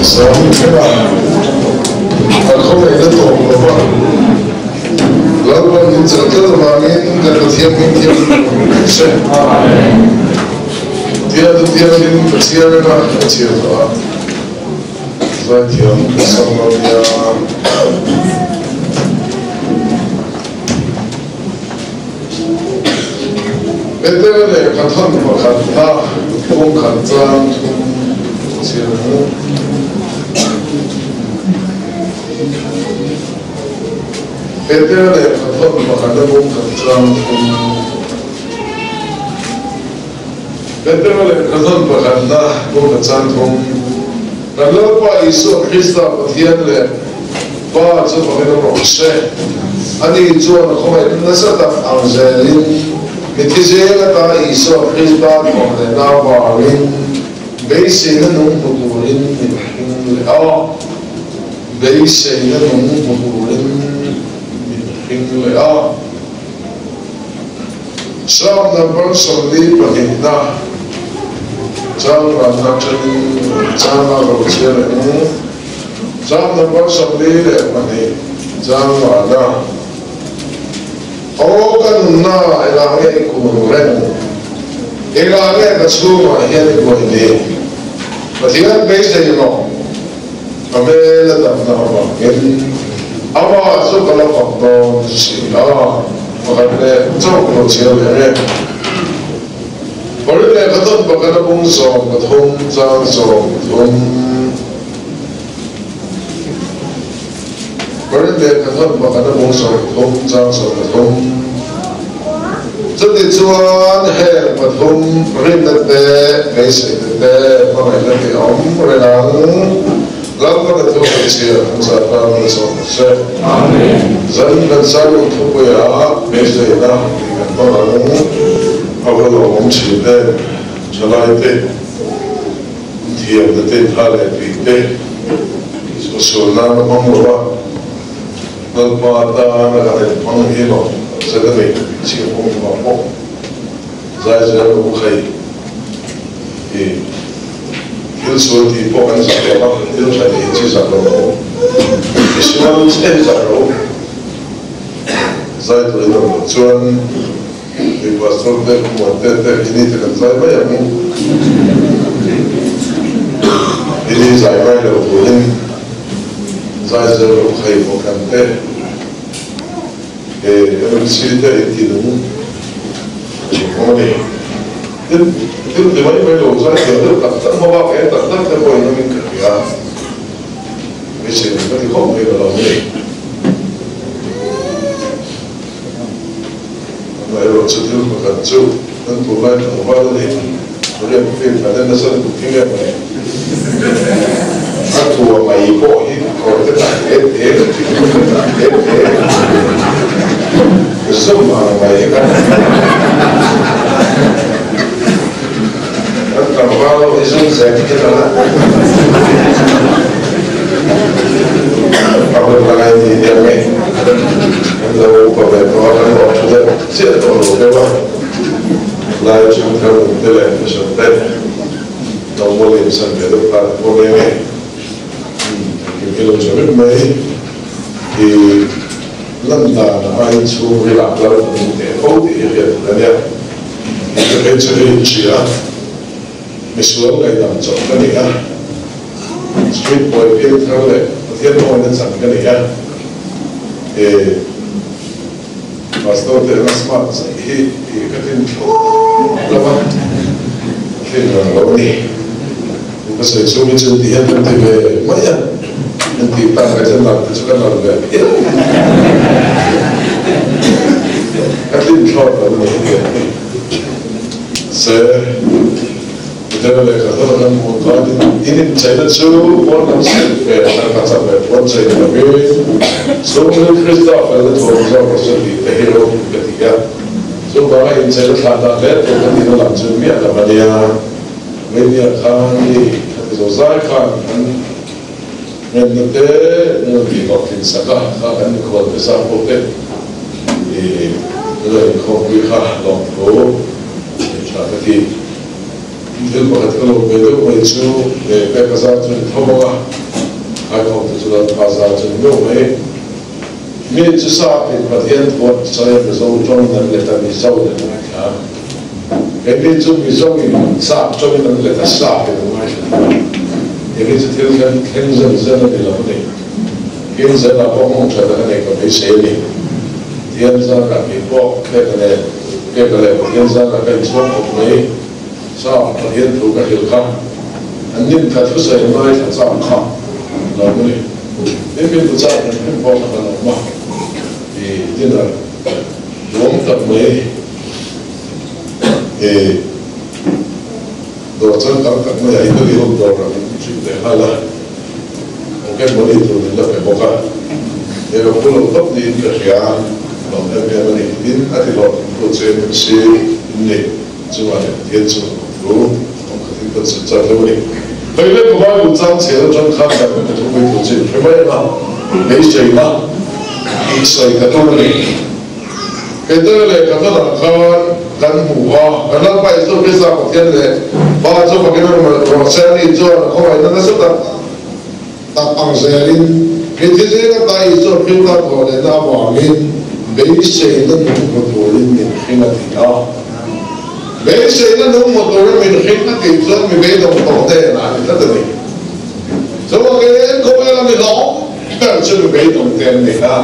Sangthela a khawngaihna tawp lo va, Lalpan min chelh tlat avangin kan Pathian hming thianghlim ka hmu thei se. Pathian chu thianghlim ka chhiar reng a, ka chhiar tawh a, zaithiam ka sam lo nia. Petera lehkha thawn pakhatna kawngkhat chang thum chhiar ang. Petera lehkha thawn pakhatna kawngkhat chang thum. Petera lehkha thawn pakhatna kawngkhat chang thum. Kan Lalpa Isua Krista Pathian leh Pa chu fakin awm rawh se. Ani chuan a khawngaihna nasa tak ang zelin mithi zel ata Isua Krista thawm leh na vangin beiseina nung hmu turin min hring leh a. Beiseina nung hmu turin min hring leh a. Psalm number 42na chang vanna atangin chang a lo chhiar ang. Psalm number 42 chang vanna. Aw ka nunna engah nge i kun reng? Engah nge ka chhungah hian i buai ni? Pathian beisei rawh, ka hmel a damna avangin amah chu ka la fak dawn si a. Pakhat leh chauh lo chhiar leh nge? Pari leh kha tawn pakhat a bung 13 chang 30. Pari leh kha tawn pakhat a bung 30 chang 13. Chuti chuan heng pathum rinna te, beiseina te, hmangaihna te a awm reng ang. Lalpan a thu kan chhiar an zah tan a chawm ang che. Zan kan Simon thupuia beiseina tih kan hmang ang. A va lawmawm thin em? Thalaite thiamna te tha leh tih te sual nan a hmang lo a, Lalpa tana kan inhmang hi lawm tak zet a ni tih chhiar kawng vang pawh zai zel ru khai i thil sual tih pawh kan zah lo a, thil tha tih chi zah lo ang u, misual chen zah lo zai turin awm loh chuan mi pastor te khuan te te ini te kan zai mai ang u, ini zai ngai lo turin zai zel ru khai pawh kan te. He MC te inti nung thin awm a ni. Tin, thil ti mai mai lo zai thiam deuh tak tak hma bak eng tak tak te pawhin awmin ka hria. Beisei ka ti khawp mai ka lo ni. Amaherawhchu thil pakhat chu kan tunlai tlangval a ni. Korean film kan en nasa lutuk hi nge mai? A tua mai pawh hi kawr te tak te te thingpui te tak te te zum ang mai hi kan kan tlangval ho hi zum zek hi la a hun lai ni nia nge kan lo upa ve tawh a kan lo thu deuh chiah tawh lo deuh a. Lai chung thar nung te leh fashion te lo maw lem san ve deuh ta te pawh nia nge engkim hi lo tha vek mai i lan dan aiin chhungril ah lal ka hmu teh fo tih hi hriat tur a nia. I ka phei chu hei inhria misual ngaihdam chawp ka ni a, street boy piang thar leh Pathian hmangaihna chan ka ni a, e. Pastor te anga smart zaih hi i ka tlin thlawt lo a, ka tlin rang lo a ni. Ka sawi chhung hi chu ti hian kan ti ve mai a, kan tih tak ka chen dan te chu ka nalh ve phian. Ka tlin thlawt lo a ni heti ang hi. Se. Midang lehkha hmana kan hmuh khan in incheina chu pawn lam silh ve tangka chak leh puan chei ni lovin chhungril Krista felna thuam zawk rawh se tih te hi ropui ka ti a. Chuvanga incheina thlah dah hle tur ka tihna lam chu miah lo a nia. Veinia khan mi ka ti zo zai khan kan ngenna te min rawn tih hlawhtlin sak a, kha kan mikhual te zang pawh te i lo inkhawmpui kha lawmthu tha ka ti. thil pakhat ka lo ve deuh mai chu peka zar chu ni tho ang a, Haikhawm te chu Lalpa zar chu ni meuh mai. Mi chu sapin Pathian thu an sawi a, Mizo tawngin an let a, Mizo in an ngaithla a. Keini chu Mizo in sap tawngin an let a, sap in an ngaithla thung a. Keini chu thil thleng thleng zen zen a ni lo a ni. Kin zenah pawh hmang tha tak a nei ka beisei a ni. Pathian zarah kei pawh peka leh peka leh Pathian zarah ka inchhuak khawp mai. Sap Pathian thu ka hrilh kha an nin kha thusawi ngaithla chak kha lo a ni. Tin min bu chak hrim hrim pawh kha kan awm a, i dinner duam tak mai i dawr changkang tak mai ah Italy ho dawr ah min trip leh nghal a, pocket money tur min la pe bawk a, he ka phu lo tawp niin ka hria, lawm em em a ni. Tin a ti hlawhtling tu che MC in ni. Chungah leh Pathian chu thu awm khatin kan sawi chak lo a ni. Hei leh ka Bible chang chhiar atang khan kan ka thu pui tur chu in hre mai ang a, beiseina tih sawi ka tum a ni. Petera leh ka hlanah khan kan hmu a, kan Lalpa Isua Krista Pathian leh Pa chu fakin a rawh se a ni chuan a khawngaihna nasa tak tak ang zelin mitthi zinga ta Isua Krista thawh lehna avangin beiseina nung hmu turin min hring a ti a. Beiseina nung hmu turin min hring a tih chuan mi beidawng tawh hnenah a ni tlat a ni. Chuvangin khawvela mi hlawm ber chu mi beidawng te an ni a.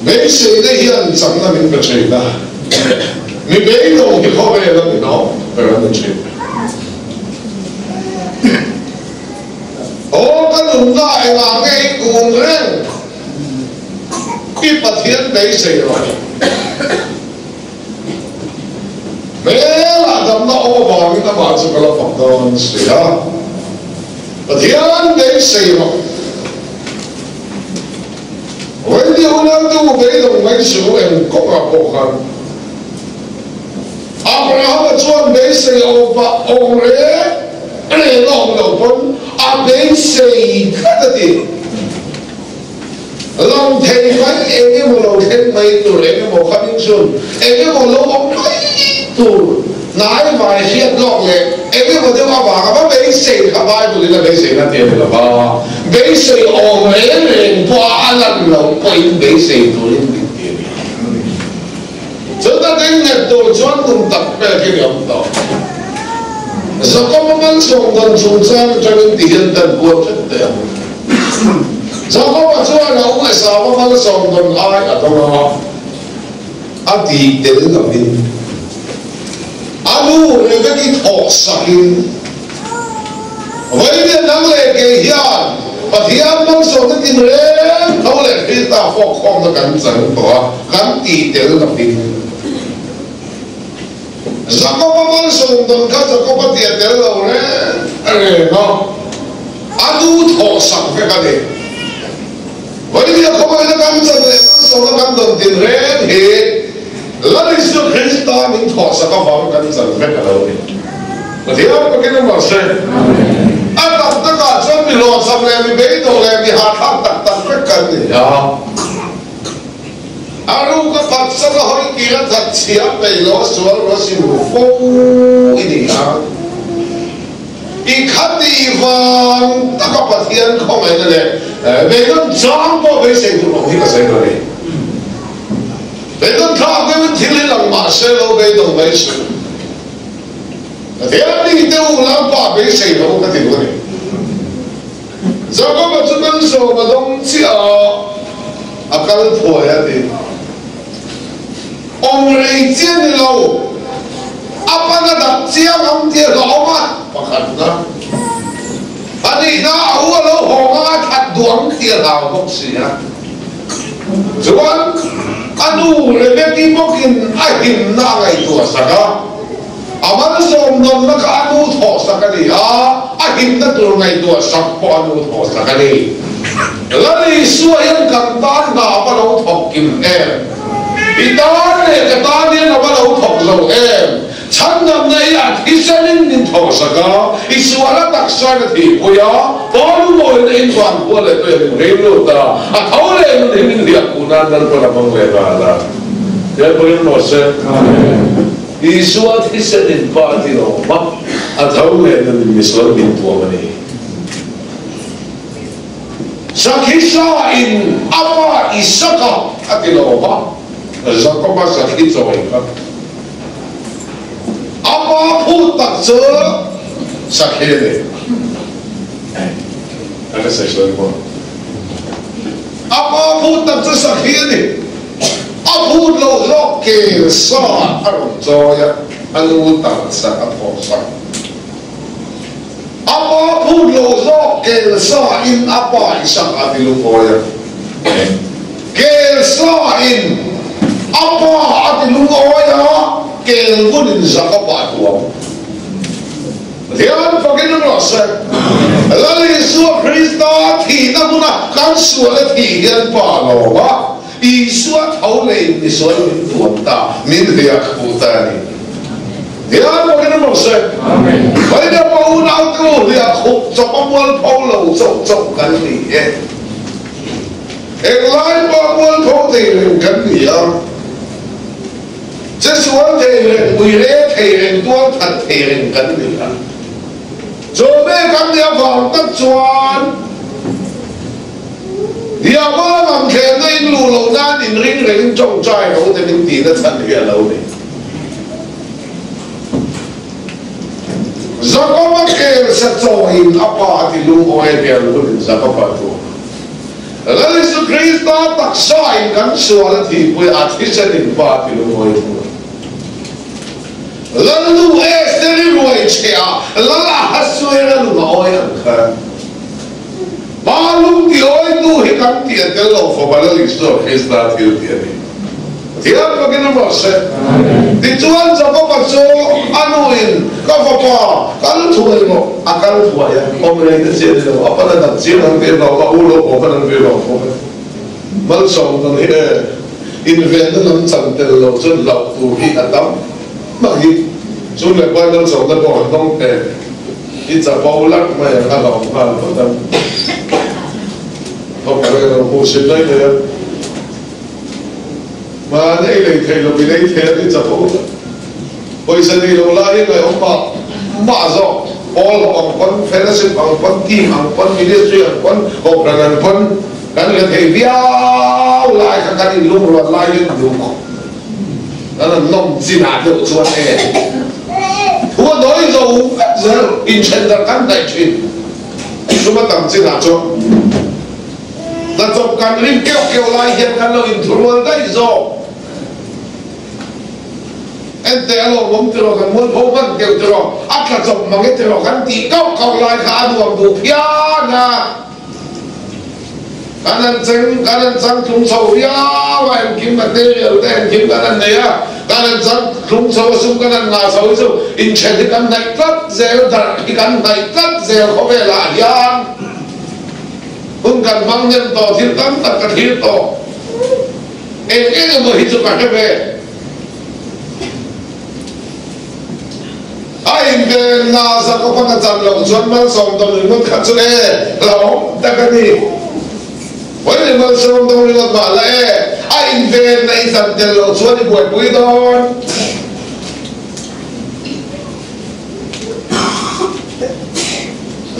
Beiseina hian chakna min pe thin a, mi beidawng hi khawvela mi hlawm ber an ni thin. Aw ka nunna engah nge i kun reng? I Pathian beisei rawh. Hmelah damna awm avangin amah chu ka la fak dawn si a. Pathian beisei rawh. Wendy unautu beidawng mai suh eng kawngah pawh khan. Abrahama chuan beisei awm pah awm reng reng a awm loh pawn a beisei tlat a ti. Lang thei mai eng emaw lo thleng mai tur, eng emaw coming soon, eng emaw lo awm mai tur hnai vai hriat lawk leh eng emaw deuh avanga va beisei kha Bible in a beiseina ti a ni lo va, beisei awm reng reng pawh a a lan loh pawhin beisei turin min ti a ni. Chuta ding nghet tur chuan tum tak pekin i awm tawh. Jakob-a malsawm dan chungchang atangin ti hian dan kual thet teh ang. Jakob-a chuan a u Esau-a malsawm dan ai a dawng a, a tih tel lovin a nu Rebeki thawh sakin, Vawiin nang leh kei hian Pathian malsawmna tinreng tho leh Krista fawkkhawmna kan chang tawh a, kan tih tel lovin. Jakoba malsawm dawn kha Jakoba tih a tel lo reng reng a, a nu thawh sak vek a ni. Vawiin khawvaina kan chan leh malsawmna kan dawn tinreng hi Lal Isua Krista min thawh sak avang kan chan vek a lo ni. Pathian takin a mar se. A tak takah chuan mi hlawhchham leh mi beidawh leh mi hahthlak tak tak vek kan ni a. A ruk a phatsan a hawi kir a that chhia peih lo a sual ru a sim ru fo i ni a. I khatih vang taka Pathian khawngaihna leh beidawn chang pawh beisei tur awm hi ka sawi lo a ni. Beidawn thlak deuhin thil hi lang mah se lo beidawng mai suh. Pathian mite u Lalpa beisei lo ka ti duh a ni. Jakoba chu malsawm a dawng chiah a, a kal thuai a ti. Awm rei chiah ni lo, a pan a dap chiang ang tih a hlauhawm a, pakhatna. Pahnihna, a u a lo haw hmang a that duh ang tih a hlau bawk si a. Chuan a nu Rebeki bawkin a himna a ngaihtuah sak a, a malsawm nawnna kha a nu thawh sak a ni a, a himna tur ngaihtuah sak pawh a nu thawh sak a ni. Lal Isua hian kan tan hna a va lo thawk kim em? I tan leh ka tan hian a va lo thawk zo em? Chhandamna hi a thisenin min thawhsak a, i sual a taksain a thihpui a, Paul mawina in van khua leh tawih a min rim lut a, a tho leh nun hi min hliah khuh nan Lalpan a hmang leh nghal a. Tian pawhin maw se? Amen. Isua thisen in Pa ti lawm a, a tho leh nun in misual min tuam a ni. Sakhi sa in a pa Isaka a ti lawm a, Jakoba sakhi chawi kha a pa phut tak chu sakhi a ni. A ka sawi sawi maw? A pa phut tak chu sakhi a ni. A phut loh zawk kel sa a rawn chawi a, a nu taksa a thawh sak. A pa phut loh zawk kel sa in a pa i sak a ti lungawi a. Kel sa in a pa a ti lungawi a, kel vun in zak a pah tuam. Pathian fakin rawh se. Lal Isua Krista thihna hmuna kan sual a thih hian pa lawm a, Isua tho leh in misual min tuam ta, min hliah khuh ta a ni. Pathian fakin rawh se. Vawiin pa unau te u hliah khuh chawp a mualpho lo chauh chauh kan ni e. Englai pawh mualpho thei reng kan ni a. Che sual thei reng, ui re thei reng, tual that thei reng kan ni a. Chawhmeh kan nih avang tak chuan Diabola lam thlehna in luh loh nan inring rengin tawngtai lo te min tihna chhan hi a lo ni. Jakoba kel sa chawiin a pa a ti lungawi a bial hunin Jakoba chu Lal Isu Krista taksa in kan sual a thihpui a thisen in pa ti lungawi thung a. Lal nu Esther i ruai che a Lal Ahasuera lung a awi ang kha. Pa lung ti awi tu hi kan tih a tel lo fawm a Lal Isua Krista thil tih a ni. Thiam takin a ruah se. Tichuan Jakoba chu a nuin, Ka fapa, kal thuai rawh. A kal thuai a, awm rei te chian ni lo, a pan a dang chiang ang tih lo, a u lo pawh pan an ve lo fawm e. Malsawm dan hi e, invenna lam chan tel lo chuan hlauh tur hi a tam mah hi. Chu leh Bible chawlhna pawh an dawng teh i chapo lak mai ang a hlauh nghal phawt ang. Thawk rei lo hmuh sin mai mai a. Mahni ei lei thei lo, i lei thei a ni chak u. Pawisa nei lo lai hi ngaihawm mah mah zawk. Pawl ho ang pawn, fellowship ang pawn, team ang pawn, ministry ang pawn, kohhran ang pawn kan la thei viau lai kha kan inlungruat lai hian duh khawp. Kan an nawm chinah deuh chuan e thu a nawi zo vek zel, inthen darh kan hnaih thin. Sum a tam chinah chuan. Hnathawk kan rim keuh keuh lai hian kan lo inthurual daih zawk. Enteh a lawmawm tiraw, kan mualpho hman keuh tiraw, a tla chawp mang e tiraw kan tih kauh kauh lai kha a nuam duh phian a. Kan han cheng, kan han chang tlung chho viau a, engkim material te engkim kan han nei a, kan han chang tlung chho a, sum kan han ngah chho hi chu inthen hi kan hnaih tlat zel, darh hi kan hnaih tlat zel khawvelah hian. Hun kan hmang nem tawh, thil tam tak ka thlir tawh. Eng eng emaw hi chu ka hre ve. A inven na Jakoban a chan loh chuan malsawm dawng ringawt kha chu e, hlauhawm tak a ni. Vawi ni malsawm dawng ringawt mah la e, a inven na i chan tel loh chuan i buaipui dawn.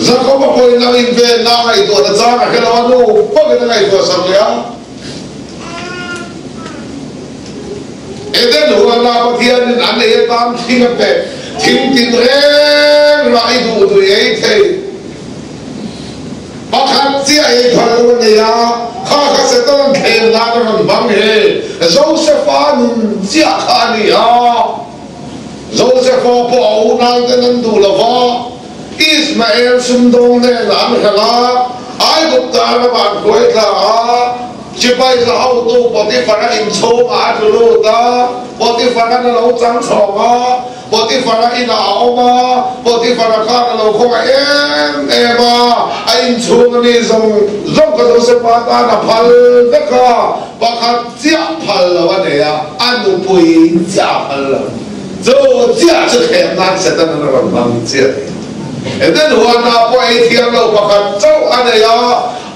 Jakob a pawhin a invenna a ngaihtuah na chang a hre lo a, nu bawkin a ngaihtuah sak leh a. Eden huana Pathianin an ei atan thing a pe, thing tin reng rah i duh duh i ei thei. Pakhat chiah ei phal lo a nei a, kha kha Satan thlem nan a rawn hmang he, Josefa nun chiah kha a ni a. Josefa pawh a unauten an duh lo va, Ismael sumdawng hnenah an hralh a, Aigupta ramah an hruai thla a. Sipai za hotu Potifara inchhungah a tlu lut a, Potifara'n a lo chang chhawng a, Potifara inah a awm a, Potifara khan a lo khawngaih em em a, a inchhung a mi zawng zawng kha Josefa tan a phal vek a, pakhat chiah phal lo a nei a, a nupui chiah a phal lo. Chu chiah chu thlem nan Satan-an a rawn hmang chiah a ni. Eden huanah pawh ei thiam lo pakhat chauh a nei a,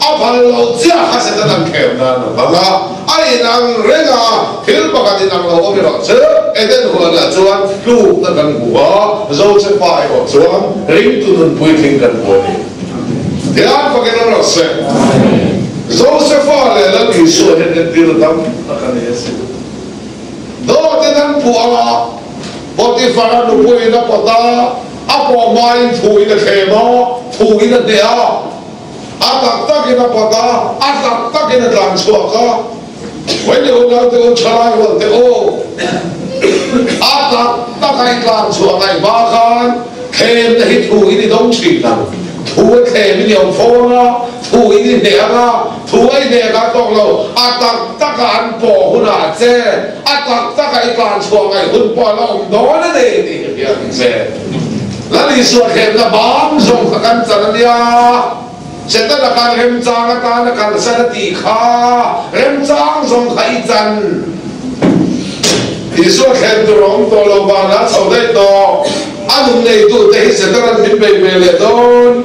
a phal lo chiah kha Satan-an thlem nan a hmang a, a inang reng a, thil pakhat inang lo awm erawh chu Eden. Eden huanah chuan tlukna kan hmu a, Josefa erawh chuan ringtu nun puitling kan hmu a ni. Tiang fakin awm rawh se. Josefa leh Lal Isua hian entir tam tak a nei asin. Dawtin an puah a, Potifara nupuiin a pawt a, a pawh hmain thuin a thlem a, thuin a hneh a. A tak takin a pawt a, a tak takin a tlan chhuak a. Vawi leh unaute u, thalai rual te u, a tak taka i tlan chhuah ngaih hma khan thlemna hi thu in i dawng thin ang. Thu a thlem in i awm fo ang a, thu in i hneh ang a, thu a i hneh kha tawk lo, a tak taka an pawh hunah che, a tak taka i tlan chhuah ngaih hun pawh a la awm dawn a ni tih hi hriat ang che. Lal Isua thlemna bang zawng kha kan chan a nia. Setana khan remchang atana kalsan a tih kha remchang zawng kha i chan. Isua thlem tur a awm tawh lo vanah chho daih tawh. A nun neitute hi Setana'n min bei ve leh dawn.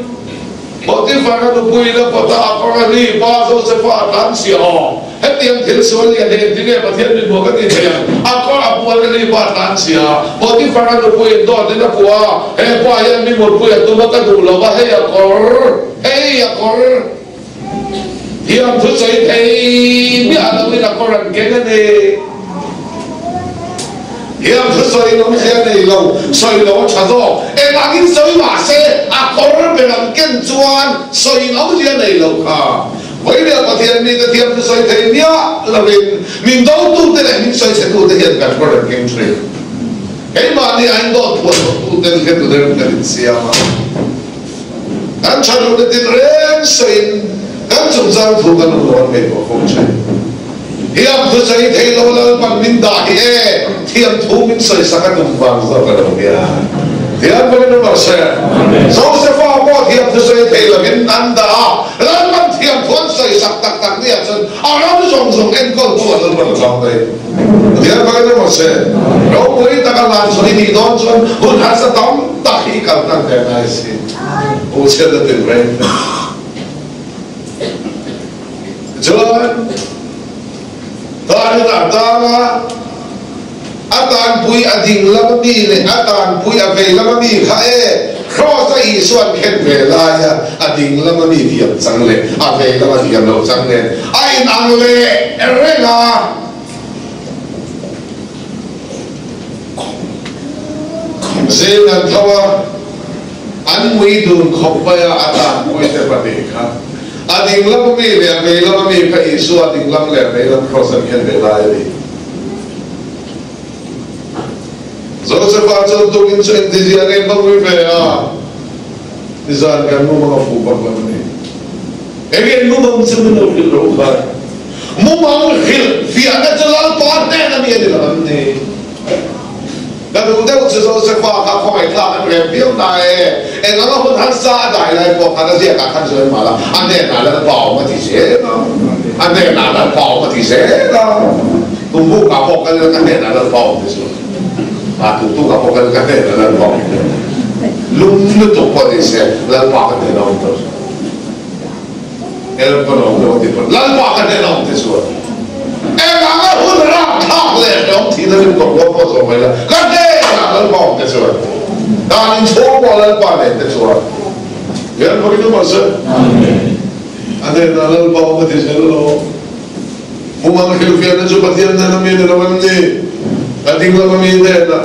Potiphar-a nupui la pawta a kawr a ri pa Josefa a tlan chhia aw. Hetiang thil sual lian hi engtin nge Pathian min hmuh ka ti thei ang? A kawr a puan a ri pa a tlan chhia. Potiphar-a nupuiin dawtin a puh a, He pa hian mi mutpui a tum a, ka duh lo va, hei a kawr, hei a kawr hian thusawi thei miah loin a kawr an keng a ni. Hian thusawi lawm hria nei lo, sawi lo a tha zawk. Eng angin sawi mah se, a kawr ber an ken chuan sawi lo hria nei lo kha. Vawilia Pathian mite thiam thusawi thei miah lovin min dotute leh min sawi chhetute hian kan kawr an keng thin. Keimahni a indawt phuah tawhtuten hretu deuhin kan insiam a, kan tha duhna tinreng sawiin kan chungchang thu kan rawn ngaihtuah fo thin. Thiam thusawi thei lo Lalpan min dah hi e, thiam thu min sawisak a tum vang zawk a lo nia. Thiam pawhin awm rawh se. Josefa pawh thiam thusawi thei lovin an dah a, Lalpan thiam thu an sawisak tak tak nia chuan a ram zawng zawng enkawltu a Lalpan a chang daih. Thiam pawhin awm rawh se. Ropui taka hlan chhuah i nih dawn chuan hun harsa tam tak hi i kal tlang ve ngai si. Pu chhiatna tinreng te. Chuan David a tang a, a tanpui a ding lam ami leh a tanpui a vei lam ami kha e, Kraws a Isua'n khen ve laia a ding lam ami thiam chang leh a vei lama thiam lo chang nen a inang leh reng a. Zing an tho a, an mui dun khawp mai a, a tanpui te pahnih kha. A dinglam ami leh a veilam ami kha Isua dinglam leh a veilam kraws an khen ve lai a ni. Josefa chuan tukin chu engtizia nge hmang ui ve a, nizan kan mumang a fuh vak lo a ni. Enge mumang chu min lo hrilh ro khan? Mumang hrilh fiahna chu Lalpa hnen ami a ni lo em ni? Ka duh deuh chu Josefa kha khawngaihthlak an rem viau na e, eng anga hun harsa a dai lai pawh khan a ziakah khan sawi mah la, a hnenah Lalpa awm a ti zel a, a hnenah Lalpa awm a ti zel a, Tumbukah pawh kal ila ka hnenah Lalpa awm ti suh, ah Tutukah pawh kal ila ka hnenah Lalpa awm ti lum lutuk pawh ni se Lalpa ka hnenah awm tawh suh. Lalpa lawm lo ti pawn Lalpa ka hnen a awm te chuan eng anga hun rapthlak leh hlawm thihna rim ka huam pawh zawh mai la ka hnenah Lalpa awm te chuan dan inchhung pawh Lalpa nen te chuan Lian pakin awm rawh se. A hnenah Lalpa awm a ti zel lo. Mumang hrilhfiahna chu Pathian hnen a mi ni lo em ni? Ka ding lama mi hnenah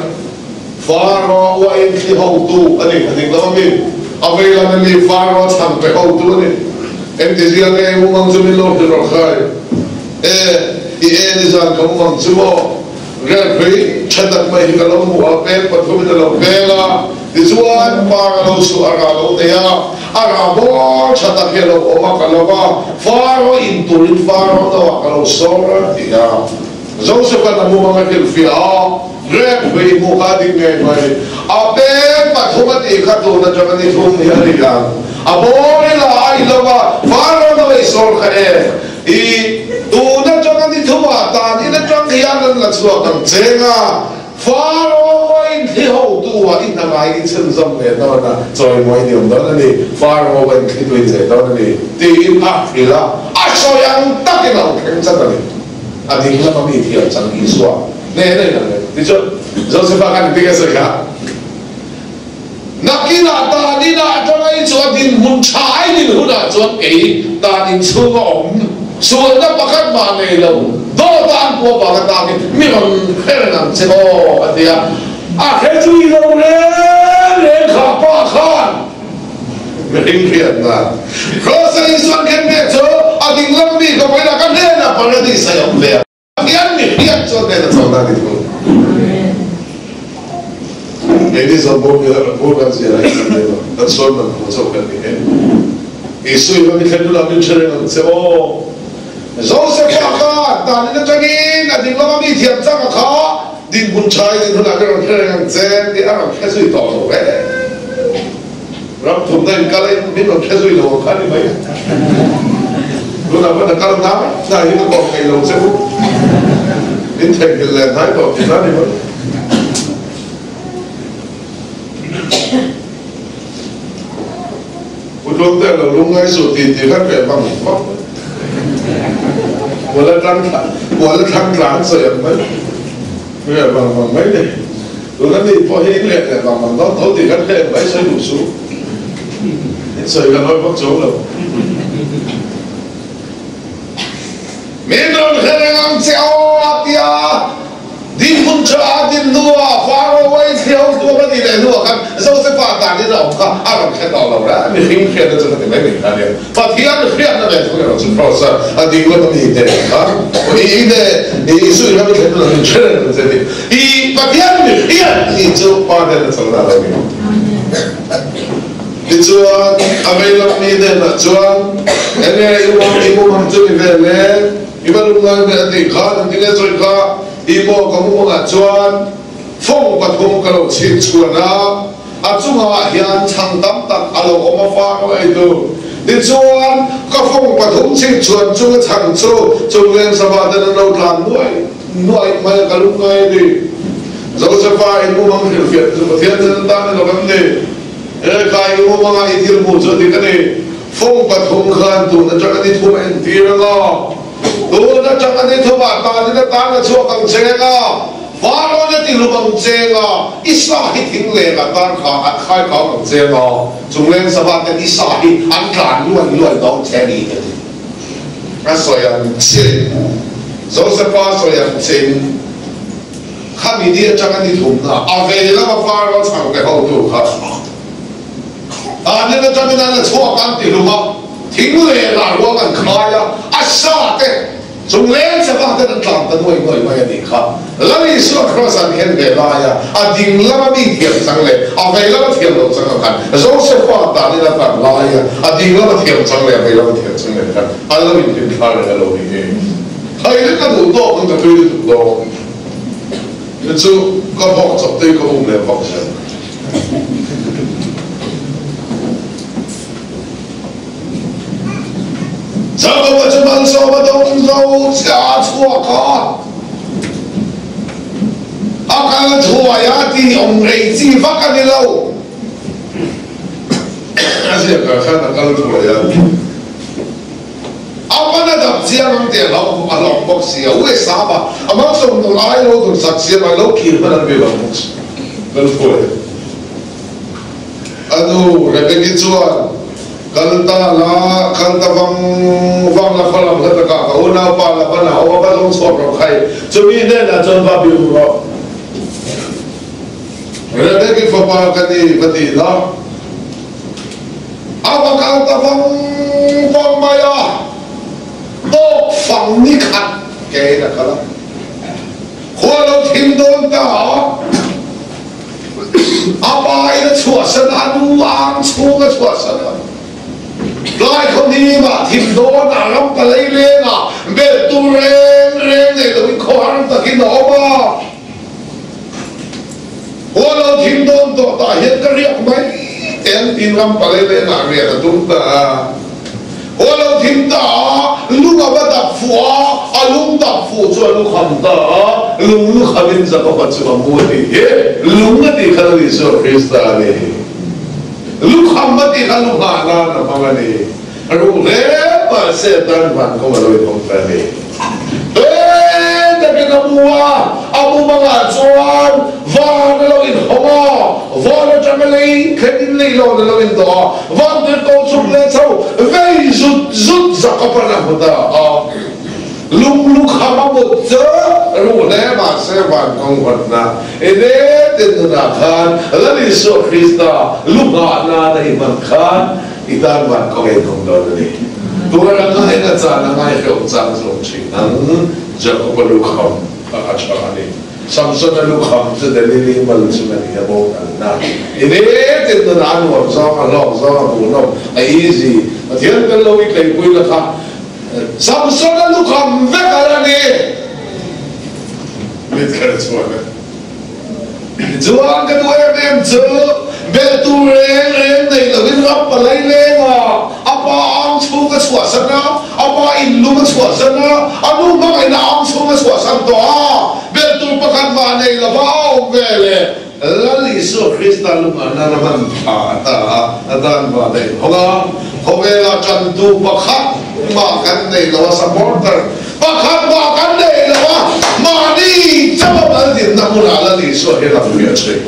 Faro uain thli hotu a ni, a ding lama mi, a vei lama mi Faro chhan pe hotu a ni. Engtizia nge i mumang chu min lo hrilh rawh khai? E, i e nizan ka mumang chu maw? Rel hrui tha tak mai hi ka lo hmu a, peng pathumin a lo peng a, tichuan par a lo chhuah a rah lo nei a, a rah bawr tha tak hi a lo awm a, ka lo va, Faro in turin Faro no ah ka lo sawr a ti a. Joseph-a'n a mumang a hrilhfiah a, Grep hui hmuh kha a dik ngei mai. A peng pathum a tih kha tun atanga ni thum hi a ni ang. A bawr ila a i lo a, Faro no ei sawr kha e. I tun atanga ni thumah tan in atang hian an la chhuak ang cheng a, Faro a inthli hotu ah i hna ngai i chhunzawm leh dawn a, chawimawi ni awm dawn a ni, Faro a inthli tui che dawn a ni, tiin a hrilh a, a sawi ang takin a lo thleng chat a ni. A ding lama mi thiam chang Isua. Hnehna in ang reng. Tichuan, Josefa khan engtin nge a sawi kha? Nakinah tan inah atanga i chu a dinhmun tha ai din hunah chuan kei tan inchhunga awm sualna pakhat mah nei lo dawta an puah vang atakin mi rawn hre reng ang che aw a ti a. A hre zui lo reng reng kha pa khan mihring hriatna Kross-a Isuan khenbeh chu a dinglam mi ka vawiinah ka hnenah paradis a awm ve a. Pathian mi hriat chuan nen a chawlhna a ni thung. Keini zawng pawh mi bur kan zir a hian kan lo, kan sawi man hmu chauh kan ni e. Isua i va mi thlen bulah min hre reng ang che aw. Josefa khan danin atangin a ding lama mi thiam chang a kha dinhmun tha i din hunah ka rawn hre reng ang che tih a rawn hre zui tawh lo reng. Ram thumna in kal a min rawn hre zui lo ang kha ni mai. Tunah pawn a kal hnai hnai hi ka kawm theih lo che u. Min theihnghilh leh hnai tawh tih na ni mai. Pu Tluangte lo lungngai suh tih tih khan ve bang vak mai. Kuala tlang kuala thlang tlang sawi ang mai. Ve bang bang mai ni. Tuna mi pawh hi in leh leh vang vang dawn tho tih kan hre em mai sawi duh suh. In sawi kan hawi vak chuang lo. Min rawn hre reng ang che aw a ti a, dinhmun tha a din hnuah Faro a inthli ho hnuah ka tih leh hnuah khan Josefa danin a awm kha a rawn hre tawh lo reng. Mihring hriatna chu ka ti mai mai kha nia. Pathian hriatna ve thung erawh chu Kraws a a ding lawm a mi te kha i ne i sui ram i thlen hun ah min hre reng ang che tih i Pathian mi hriat ni chu Pa hnen a chawlhna a lo ni. Tichuan a vei lam mi hnenah chuan enge i uang i mumang chu ni ve le i va lung ngai ve a tih khan engtin nge sawi kha i maw ka mumangah chuan fawng pathum ka lo chhip chhuan a. A chungah hian chhang tam tak a lo awm a fang mai tu. Tichuan, ka fawng pathum chhip chhuan chunga chhang chu chungleng sava ten an lo tlan nuaih nuaih mai a, ka lung ngai a ni. Josefa i mumang hrilhfiah chu Pathian ten an tan ni lo em ni? He kai i mumanga i thil hmuh chu a dik a ni. Fawng pathum khan tun atanga ni thum a entir anga, tun atanga ni thumah tanin a tan a chhuak ang che anga, Varawn a ti hlum ang cheng a, i sa hi thing leng a tar kha an khai kau ang cheng a, chungleng sava ten i sa hi an tlan luai luai dawn che ni ka ti. A sawi ang chin, Josefa sawi ang chin, khami ni atanga ni thumna a vei lama Farawn chhang pe hotu kha tanin atangin an la chhuak an ti hlum a, thing leng ah ruang an khai a, a sa te Chung leng chakah ten an tlang ta nuai nuai mai a nih kha. Lal Isua Kraws an khen ve laia a ding lama mi thiam chang leh a vei lama thiam lo chang ang khan Josefa tanin a tan laia a ding lama thiam chang leh a vei lama thiam chang leh khan an lo inhlim thla reng a lo ni e. Thai lek a duh tawk ang ka tui lutuk dawn. Chu chu ka vawk chawp te hi ka um leh vak zel. Jakoba chu malsawm a dawng zo chiah a chhuak a, a kal thuai a tih awm rei chi vak a ni lo. A ziakah khan a kal thuai a, a pan a dap chiang ang tih a hlauh a hlauh bawk si a, USA a a malsawm tur ai lo tur sak siam a lo kir hman an be lo bawk si, kal thuai a. A nu Rebeki chuan, Kal ta la, kal ta vang vang la khaw lam hla takah ka unaupa la ban a awm a, va zawng chhuak rawh khai. Chumi hnenah chuan va biru rawh. Rebeki fapa ka ni, va ti la. A va kal ta vang vang mai a, tawk fang ni khat kein a kal a. Khua lo thim dawn ta a. A pa in a chhuahsan a, a nu ang chhung a chhuahsan a. Tlai khaw hnimah thim dawn ah ram palei leng ah belh tur reng reng nei loin khaw har takin a awm a. Khua lo thim dawn tawh tah hian ka riak mai te an tiin ram palei leng ah riak a tum ta a. Aw lo thim ta a, lung a va dap fuh a, a lung dap fuh chu a lu kham ta a, lung lu khamin Jakoba chu a mu a tih hi, lung a tih khan a ni Isua Krista a ni. Lu kham a tih khan lu nghah nan a hmang a ni. Ruh hle mahse a tan van kawng a lo inhawng ta a ni. Hle takin a mu a, a mu. mumangah chuan van a lo inhawng a, van atanga lei thlenin leilawn a lo indawh a, vantirhkoh chhuk leh chho vei zut zut Jakob-a'n a hmu ta a. Lung lukham a mut chu ruh hle mahse van kawng hawtna i netin nunah khan Lal Isua Krista lu nghah nana i hman khan i tan van kawng a inhawng dawn a ni. Tuar a ngain a chan a ngaihreuh chang zawng thin ang Jakob-a lukham kha a tha a ni. Samson-a lukham chu Delili mal chung a ni a boral na. I netin nunah a nuam zawng, a hlawk zawng, a hmuhnawm, a easy. Pathian tel lo i tleipui la kha Samson-a lukham vek a la ni. Mit kher chuan a Tichuan ka duh em em chu belh tur reng reng nei lovin ram palai leng a, a pa ang chhung a chhuahsan a, a pa in lung a chhuahsan a, a nu hmangaihna ang chhung a chhuahsan tawh a, belh tur pakhat mah nei lova a awm ve leh Lal Isua Krista lungah nan a hman tha a ta a, a tan va daih hawng a, khawvela tantu pakhat mah kan nei lo a, supporter pakhat mah kan nei lo a, mahni chauh a mal dinna hmunah Lal Isua hi lam fiah thin.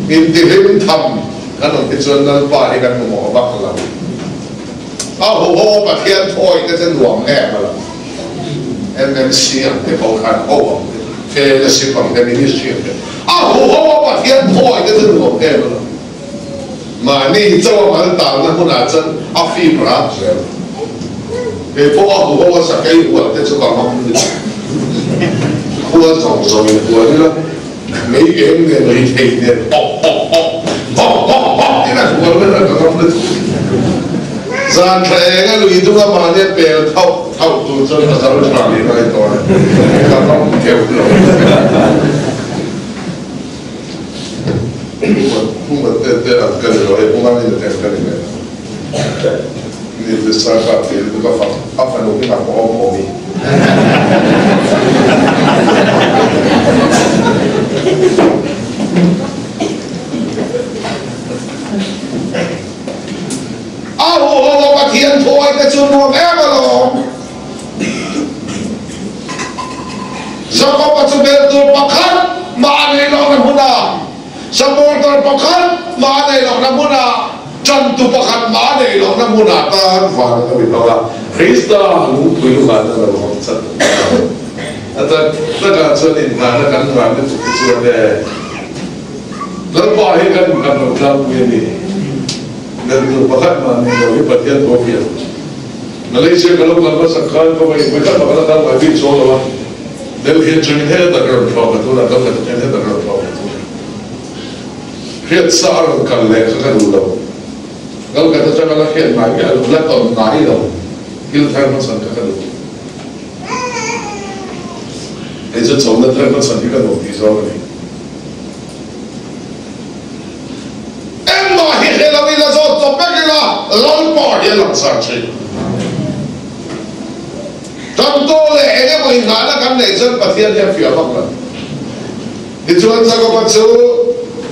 Intihlim tham kan awm hi chuan Lalpa hi kan mamawh vak lo. A huho Pathian thawi te chu nuam em a lo. MMC ang te pawh khan ho ang te, fellowship ang te, ministry ang te, a huho a Pathian thawi te chu nuam em a lo. Mahni chauh a mal talna hmunah chuan a fim rak zel. Kei pawh a huho a sakei hual te chu ka ngam ni. Khua zawng zawng in hual ila, mei eng nen ri thei nen hawk hawk hawk, hawk hawk hawk tiin a hual vel a ka ngam lutuk. Zan thla eng a lui dung a mahni a pel thauh thauh tur chuan pasal tha nih ngai tawh e, ka ngam keuh lo. Hmunga te te an ka ni lo, hei hmunga ni te an ka ni ve lo. Ni te sa ka ti lutuk a fak, a fanu hi a pawh awm awm i. A huho a Pathian thuai te chu nuam em alawm. Jakob-a chu bel tur pakhat mah a nei lohna hmunah, supporter pakhat mah a nei lohna hmunah, ṭantu pakhat mah a nei lohna hmunah tan van a lo inhawng a, Krista lungpui luhahna a lo hawng chat a. A tak takah chuan inngahna kan ngah lutuk te chuan e, Lalpa hi kan kan lo tlangpui a ni. Bel tur pakhat mah nei lo hi Pathian pawh hian. Malaysia ka lo kal hmasak khan ka vawi vawi khat pakhat a kal ngai bik chuang lo a, Delhi atangin hetah ka rawn thlawk a, tunah Calcutta atangin hetah ka rawn thlawk a chu hriat sa a rawn kal leh kha ka duh lo. Calcutta atanga la hriat ngai miah lo, la tawn ngai lo thil thar hmachhan kha ka duh. Hei chu chawlhna thar hmachhan hi ka duh tih zawng a ni. Engmah hi hre lo ila zawt chawp vek ila Lalpa hi a langsar thin. Kan taw leh eng emaw inngahna kan neih chuan Pathian hi a fiah vak lo. Tichuan Jakoba chu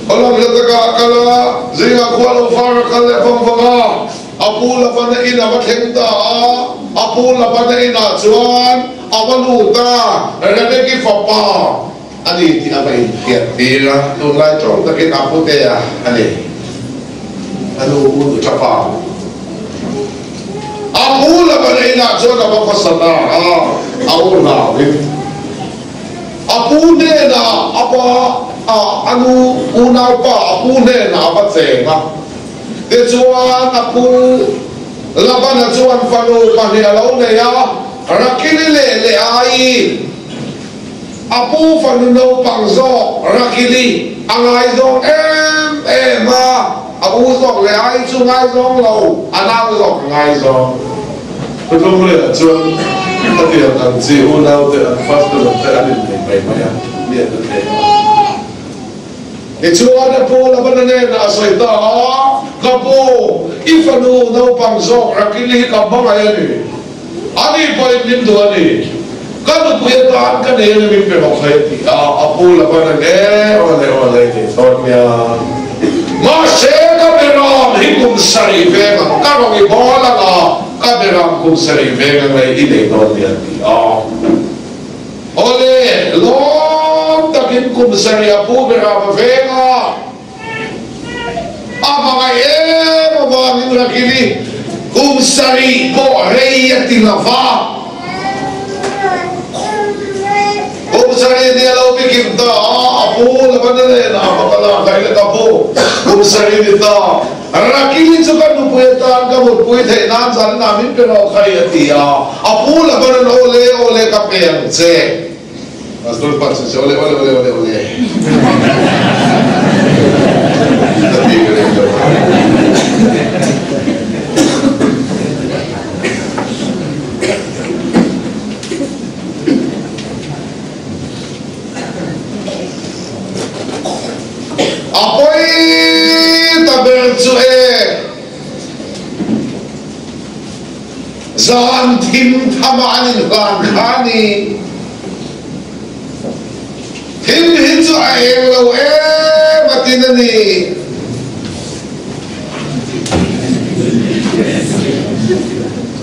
khaw lam hla takah a kal a, zingah khua lo far a kal leh vang vang a, a pu Labana in a va thleng ta a, a pu Labana inah chuan a va lut a, Rebeki fapa, A ni tih a va inhriat tir a, tunlai tawng takin a putea a ni. A nu u nu tapa. A pu lama na inah chuan a va khawsa ta a, a u hlauhin a pu hnenah a pa a a nu unaupa a pu hnenah a va cheng a. Tichuan a pu Labana chuan fanu pahnih a lo nei a, Rakili leh Leaii. A pu fanu naupang zawk Rakili a ngaizawng em em a, a u zawk leh ai chu ngaizawng lo, a nau zawk a ngaizawng. Thutlung leh ah chuan a tiang ang chi unau te an pastor te an innei mai mai a, mi an la tlem a. Tichuan a pu Labana hnenah a sawi ta a, Ka pu, i fanu naupang zawk Rakili hi ka hmangaih a ni. Ani pawhin min duh a ni. Ka nupui atan ka nei a ni min pe bawk thei a ti a, a pu Laban a nge aw le aw le tih thawn nia. Mahse ka beram hi kum sarih veng ang, ka rawn i bawl ang a, ka beram kum sarih veng ang lei i nei dawn nia a ti a. Aw le, lawm. kum sarih a pu ber a va veng a. A hmangaih em avangin Rakili kum sarih pawh rei a ti lo va. Kum sarih ni a lo bikim ta a, a pu Labana nen a va kal a, Kai le ka pu, kum sarih ni ta. Rakili chu ka nupui atan ka mutpui theih nan zan inah min pe rawh khai a ti a. A pu Labana'n Awle, awle ka pe ang che. Pastor pa chu che awle awle awle awle awle ka ti ka ring lo. A pawi ta ber chu e. Zan thim tham ah an in hlan kha ni. Thim hi chu a eng lo em a tin a ni.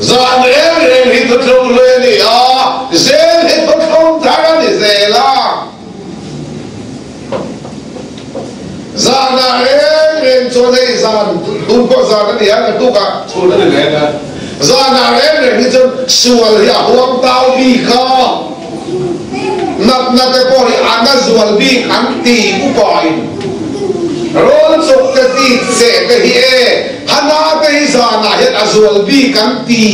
Zan reng reng hi thuthlung hlui a ni a, zel hi thuthlung thar a ni zel a. Zanah reng reng chuan hei zan tun pawh zan a ni a, naktukah chhun a ni reng a. Zanah reng reng hi chuan sual hi a huam tau bik a, natna te pawh hi a na zual bik an ti upain rawl chawp te ti che te hi e, hana te hi zanah hian a zual bik an ti.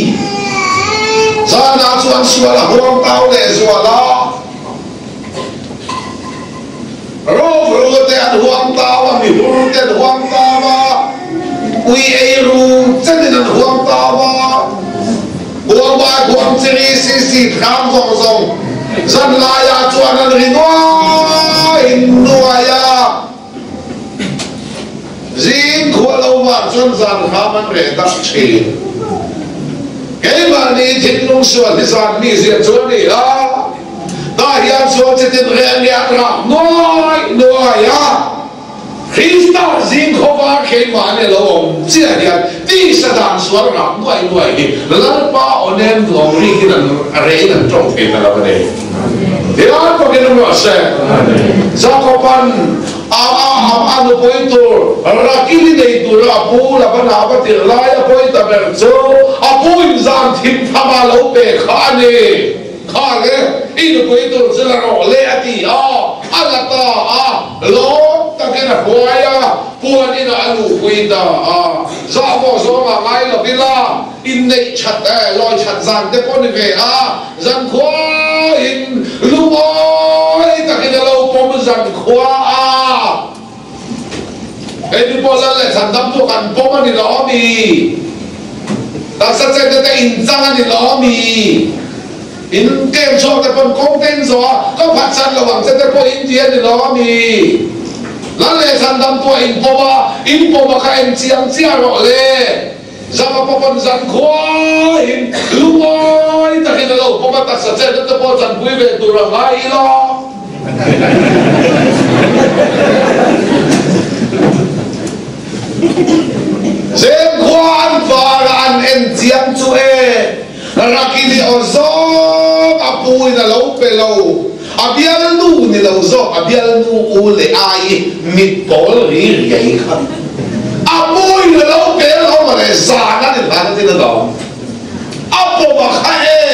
Zanah chuan sual a huam tau leh zual a. Rawkru te an huam tau a, mihur te an huam tau a, ui ei ru chenin an huam tau a, huambai huam chiri si si thlam zawng zawng zan laiah chuan an ri nuai nuai a, zing khua lo vang chuan zan hram an reh dak thin. Keimahni thinlung sual hi zan mi zia chu a ni a. Tah hian chuan chitin reng nge an rak nuai nuai a, Krista zing khawvar keimah ni lo awm chiah hian tisa dan sual rak nuai nuai hi Lalpa aw nem duang rikin an reiin an tawng thei ta lo a ni. Tiang takin um rawh se. Jakoban a a am a nupui tur Rakili nei tura a pu Labana a va tirh lai a pawi ta ber chu a pu in zan thim tham a lo pe kha a ni. Kha le, i nupui tur chu la rawh le a ti a, a la ta a, lawm takin a hruai a, puan inah a luhpui ta a. Zah pawh zawngah ngai lo ila, inneih that eh, lawi that zan te pawh ni ve a, zankhuain lungawi takin a lo pawm zankhua a. Hei mi pawh lal leh thlan dam chu kan pawm a ni lo ami? Taksa chen te te in chang a ni lo ami? In kem chhuak te pawn kawng te in zawh a, ka phatsan lo ang che te pawh in ti a ni lo ami? Lal leh thlan dam tu a in pawm a, in pawm a kha en chiang chiah rawh le. Zama pawh pawn zan khuaiin lungawi takin a lo pawm a, taksa chen te pawh chanpui ve tur a ngai ila. Zengkhua an var a an en chiang chu e, Rakili aw zawng a pu in a lo pe lo, a bialnu ni lo zawk a bialnu u leh ai mit pawl ri riai kha a pu in a lo pe lo mawle zan an inhlan a tin a dawng. A pawm a kha e,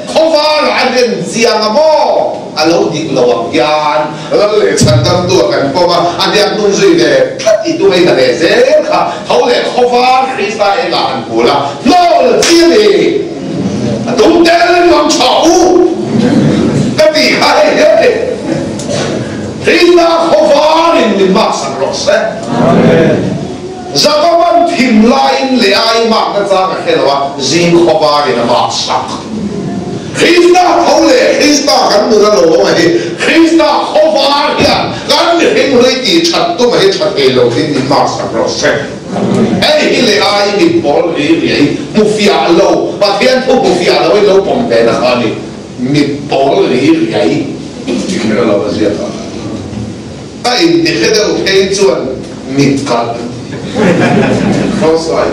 khawvar a en chiang a maw? A lo dik lo ang hian lal leh chhan dam tu a kan pawm a, a hniak hnung zui ve tlat i tum a i hna leh zel kha tho leh khawvar Krista engah han hmu la, hnawl chi a ni. A tum tel nuam tha u ka tih kha hei hian ni. Krista khawvar in min maksak rawh se. Amen. Jakoban thim laiin leh ai makna chang a hre lo a, zing khawvarin a mak sak. Krista tho leh Krista kan nun a lo awm a hi, Krista khawvar hian kan mihring hlui tih that tum a hi tha thei lo thin min mak sak rawh se. Hei hi leh ai mit pawl ri riai hmu fiah lo, Pathian thu hmu fiah lo in lo pawm ve na kha a ni, mit pawl ri riai ti kher lo a ziak a. A inti hre deuh phei chuan mit kalh cross eye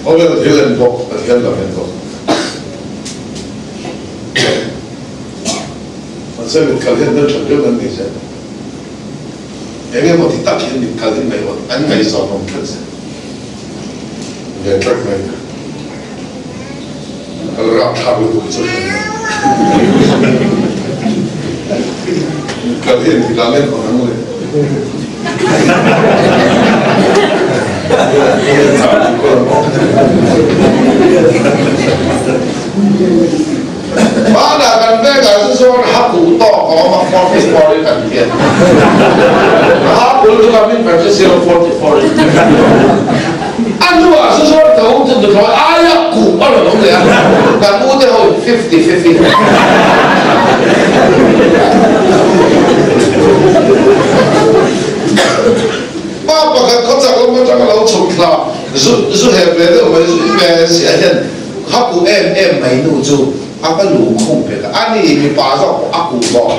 khawvel thil en bawk Pathian lam en bawk. Mahse mit kal hian hmeltha viau nan nei zel. Eng emaw ti tak hian mit kal hi an ngaihzawn awm tlat zel. Ve tlat mai. Kal rapthlak lutuk hi chu hran lo. Mit kal hi engtikah nge an ang le? Hmanah kan vengah chu chuan ha kuh tawk a awm a, 44 in kan ti a. Ha kul chu kan min ber chu zero 44 in. A hnuah chu chuan ka u chu nuthlawi aia kuh a rawn awm leh a, kan u te ho in 50 50. Pa pakhat khawchak lam atanga lo chhuk thla zu zu hep ve deuh mai zu ve ziah hian Ha kuh em em mai nu chu a va lu khum pek a, a ni mipa zawk pawh a kuh bawk.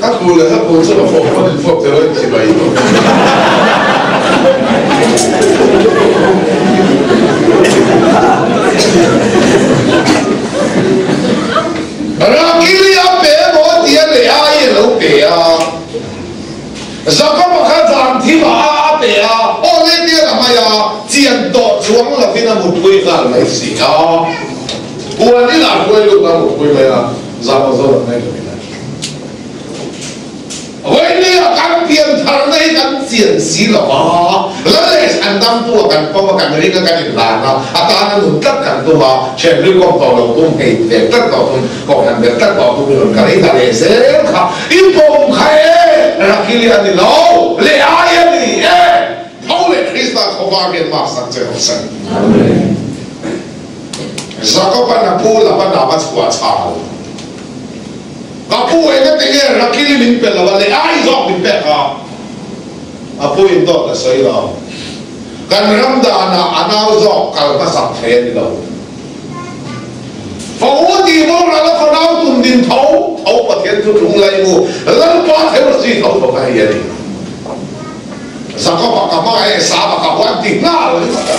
A kuh leh a kuh chu a fawk pawn in fawk tel a inti mai tawh. Rakili a pe maw tia leh ai a lo pe a. Jakob-a kha zan thim a a pe a, aw le bial a hmai a, chian tawh chuang lovin a mutpui nghal mai si a. Puan inah hruai lut a mutpui mai a, zam a zawn a hmai lovin a. Vawinia kan pian tharna hi kan chian si lo a, Lal leh an damtu a kan pawm a, kan ring a, kan inhlan a, a tana nun tlat kan tum a, thian hlui kawm tawh lo tum, hei ve tlat tawh tum, Kohhran ber tlat tawh tum i rawn kal ei ta leh zel kha i pawm kha e, Rakili a ni lo, leh ai a ni e, tho leh Krista khawvar hian mak sak che rawh se. Jakob-a'n a pu Labana va chhuah chhal. Ka pu engati nge Rakili min pe lo a, leh ai zawk min pek a? A pu in dawt a sawi lo. Kan ram danah a nau zawk kal hmasak thei a ni lo. Fa u tih boral a fanau tum din tho tho Pathian chu tlung lai mu Lalpa theology tho tho kha hei a ni. Jakob-a ka hmangaih Esau-a ka huan ti nghal ringawt a.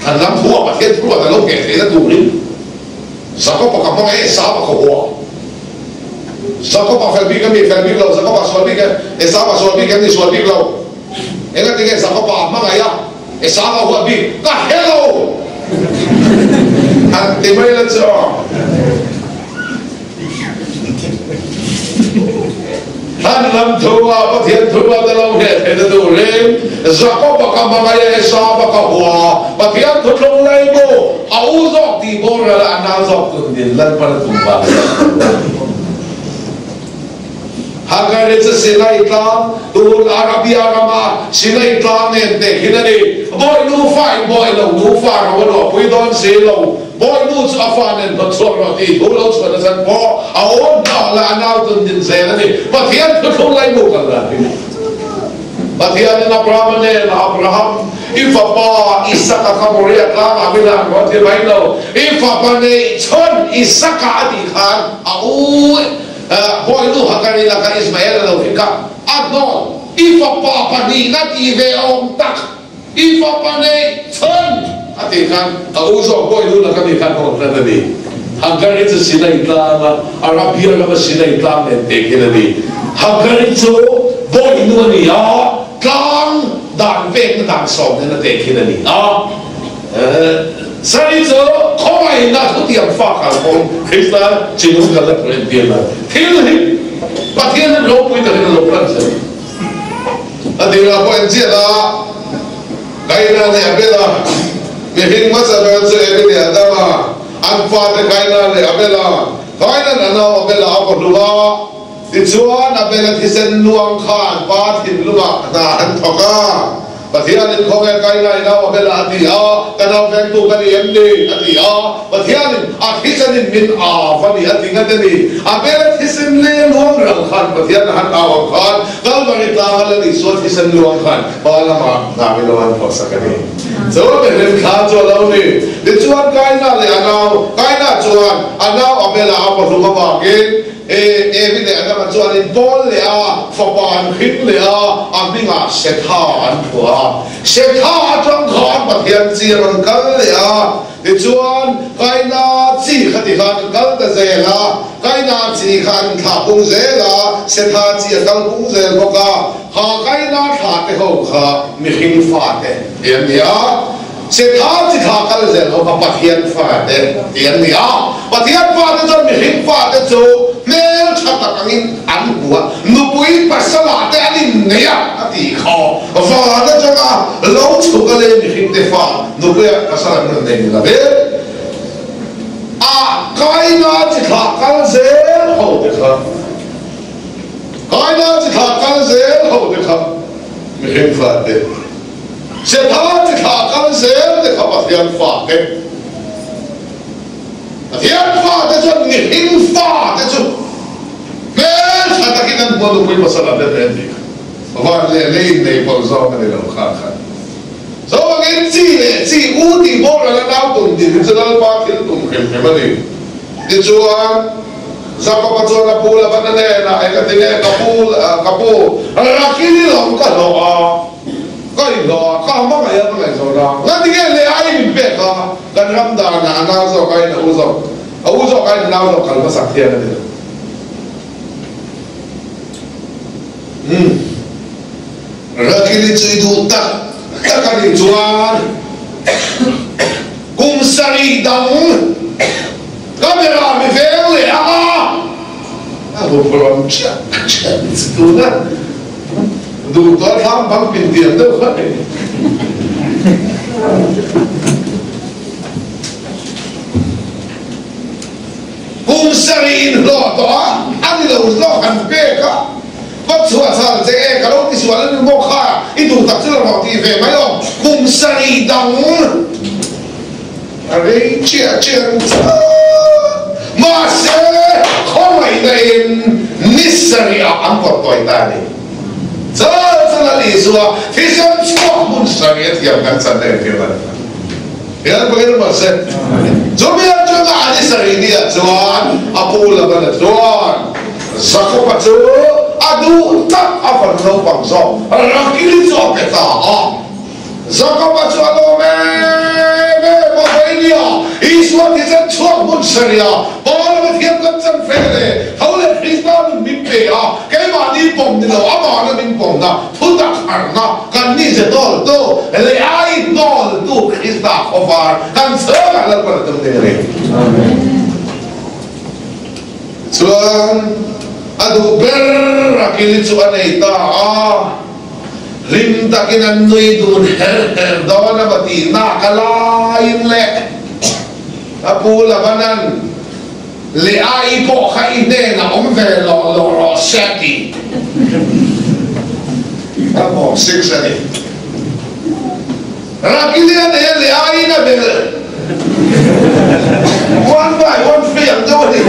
Thlan lam thu a Pathian thu ruat a lo ngheh theihna turin Jakob-a ka hmangaih Esau-a ka hua. Jakob-a fel bik a mi fel bik lo, Jakob-a sual bik e, Esau-a sual bik em ni sual bik lo. Engatinge Jakob-a a hmangaih a? Esau a huat bik ka hre lo han ti mai la chu aw. Han lam thu a Pathian thu a te lo hre thei na turin Jakob a ka hmangaih a Esau a ka hua Pathian thu thlung lei mu a u zawk tih boral a a nau zawk tun din Lalpan a tum vang Hagari chu Sinai tlang, tun Arabia rama Sinai tlang nen teh hin a ni. Bawi nufa in bawi lo nufa ro a luahpui dawn si lo. Bawi nu chu a fa nen hnawt chhuak rawh tih thu lo chhuah nachan pawh a awn hnawh leh a nau tun din zel a ni. Pathian thuthlung laimu kal dan hi. Pathianin Abrahama nen Abraham, i fapa Isaka kha Moriah tlangah min han rawn ti mai lo. I fapa neih chhawn Isaka a tih khan a u Bawinu Hagari laka Ismael a lo hi kha a hnawt. I fapa pahnihna tih ve awm tak, i fapa neih chhan a tih khan a u zawk Bawinu laka mi kha hnawt hlan a ni. Hagari chu Sinai tlanga Arabia rama Sinai tlang nen teh khin a ni. Hagari chu Bawinu a ni a, tlang dan pekna dan sawm nen a teh khin a ni a. Sari chu khawngaihna thutiang fa kal pawhin Krista chinung kal la tur entir la thil hi Pathian in ropui takin a lo plan zel. A dirah pawh en chiah a, Kaina leh Abela mihring hmasa ber chu Evi leh Adama an fate Kaina leh Abela, Kaina'n a nau Abela a vaw hlum a, tichuan Abela thisen luang khan pa thinlungah hna an thawk a. Pathianin khawvel kai ngai nau a bel a ti a, ka nau vengtu ka ni em ni? a ti a. Pathianin a thisenin min av a ni a ti ngat a ni. A bel a thisen le luang rang khan Pathian a han au ang khan Kalvari tlanga la ni chuan thisen luang khan pa lamah hna min lo han thawhsak a ni. Chu mihring thla chu a lo ni. Tichuan Kaina leh a nau, Kaina chuan a nau a bela a vaw hlum avangin, E, Evi leh Adama chuan in pawl leh a, fapa an hring leh a, a hmingah Setha an phuah a. Setha atang khan Pathian chi a rawn kal leh a. Tichuan, Kaina chi kha ti khan kal ta zel a, Kaina chi kha an inthlah pung zel a, Setha chi a kal pung zel bawk a. Kha Kaina thlah te ho kha mihring fate ti an ni a, Setha chi thlah kal zel ho kha Pathian fate ti an ni a. Pathian fate chuan mihring fate chu hmel tha tak angin an hmu a, nupui pasala te an innei a a tih kha van atanga lo chhuk a lei mihring te fa nupui ah pasal an rawn nei ni lo ve. A Kaina chi thlah kal zel ho te kha Kaina chi thlah kal zel ho te kha mihring fate, Setha chi thlah kal zel te kha Pathian fate. Pathian fate chuan mihring fate chu hmeltha takin an hmuh a, nupui pasal an let reng tih kha van leh lei innei pawlh zawng a ni lo kha khan. Chuvangin chi leh chi u tih boral a nau tum tih hi chu Lalpa thil tum hrim hrim a ni. Tichuan, Jakob-a chuan a pu Labana hnenah, Eng a ti nge ka pu, ka pu, Rakili lawm ka hlawh a, ka inhlawh a, ka hmangaih a, ka ngaihzawn a, ngati nge leh a i min pek a, kan ram danah a nau zawk aiin a u zawk, a u zawk aiin a nau zawk kal hmasak hian a ni lo. Umm. Rakili chu i duh tak tak a nih chuan kum sarih dang camera mi veng leh ang a, a huphurh chiah chiah chi tuna duh tawh thlam bang pin tiang deuh kha ni. Kum sarih inhlawh tawh a, a ni lo hlawh han pek a. Va chhuah chhal che e, ka lo ti sual a ni maw kha, i duh tak chu lo rawh tih ve mai awm, kum sarih dang a rei chiah chiah ang chu. Mahse, khawngaihna in ni sarih ah an pawt tawi ta a ni. Chal chal a Isua thisen chhuak hmun sarih a thiam kan chan na entir a ni. Hian pakin mahse, chumi atanga a ni sarih ni ah chuan a pu Labana chuan, Jakob-a chu a duh tak a van naupang zawk Rakili chu a pe ta a. Jakob-a chu a lawm em em a, Vainia, Isua thisen chhuak hmun hria, Paula Pathian kan chan fe le, tho leh Krista nun min pe a, keimahni pawm ni lo, amahna min pawmna, thutak harhna, kan ni ze dawltu leh ai dawltu Krista khawvar kan chhungah Lalpan a tum ding a ni. Chuan a duh ber a kil chu a nei ta a, hlim takin an nui dun her her dawn a va tih nak a laiin leh a pu Labanan leh a i pawh kha i hnenah awm ve lawh lawh rawh se a ti. A bawk 6 a ni. Rakili a nei a leh aiin a belh. One by one free ang deuh a ni.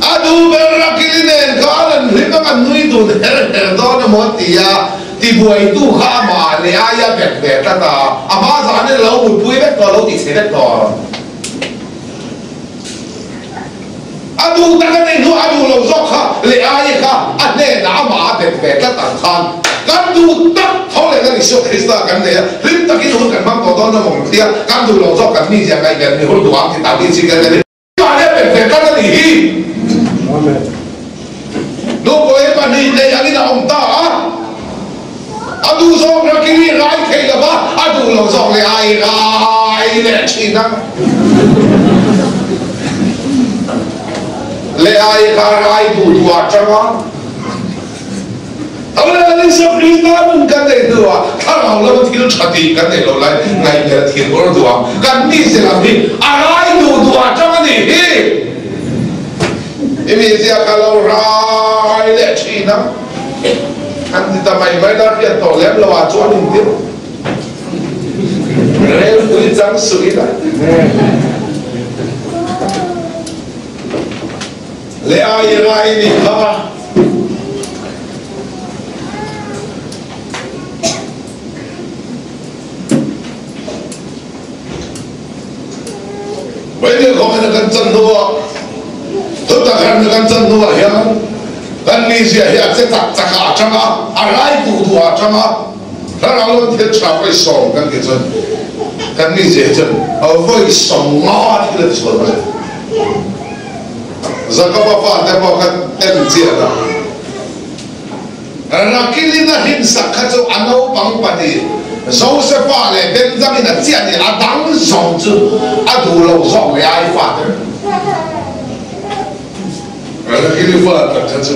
A duh ber Rakili nen khan an hlim a kan nui dun her her dawn emaw a ti a, tibuaitu kha amah leh aia bet ve tlat a, a hma zanin a lo mutpui vek tawh, a lo ti chhe vek tawh. A duh tak a nei hnu a duh lo zawk kha leh ai kha a hnenah amah a bet ve tlat ang khan kan duh tak tho leh kan Isua Krista kan nei a, hlim takin hun kan hmang tawh dawn a mawng tia kan duh lo zawk kan mizia ngaihven mi hun duh ang ti tak hi chi kan nei mahni a bet ve tlat a nih hi. Nupui pahnih nei angin a awm ta a, a duh zawk rakin i rai thei lo va, a duh lo zawk leh a i rai leh thin a. Leh a i kha rai duh duh ah tang a. Tho leh Isua Krista nun kan neih hnuah thlarau lama thil tha tih kan neih loh lai ngaihmel a thil bawr duh a, kan mizia lam hi a rai duh duh ah tang a nih hi. I mizia ka lo rai leh thin a, an ti ta mai mai la hriat tawh lem lo ah chuan in tir rel pui chang suh ila. Le ai rai ni kha. Baibal kong in a kan chan hnuah, thutak han na kan chan hnuah hian kan Kan mizia hi a che chak chak ah a tang a, a rai duh duh ah a tang a, thlarau lam thil tha vawi sawm kan tih chuan kan mizia hi chuan vawi 50 thil a ti sual mai. Jakoba fate pawh kha en chian a, Rakilin a hlimsak kha chu a naupang pahnih Josefa leh Benjamin a chiah ni, a dang zawng chu a duh lo zawk leh ai fate. Rakili fa tak kha chu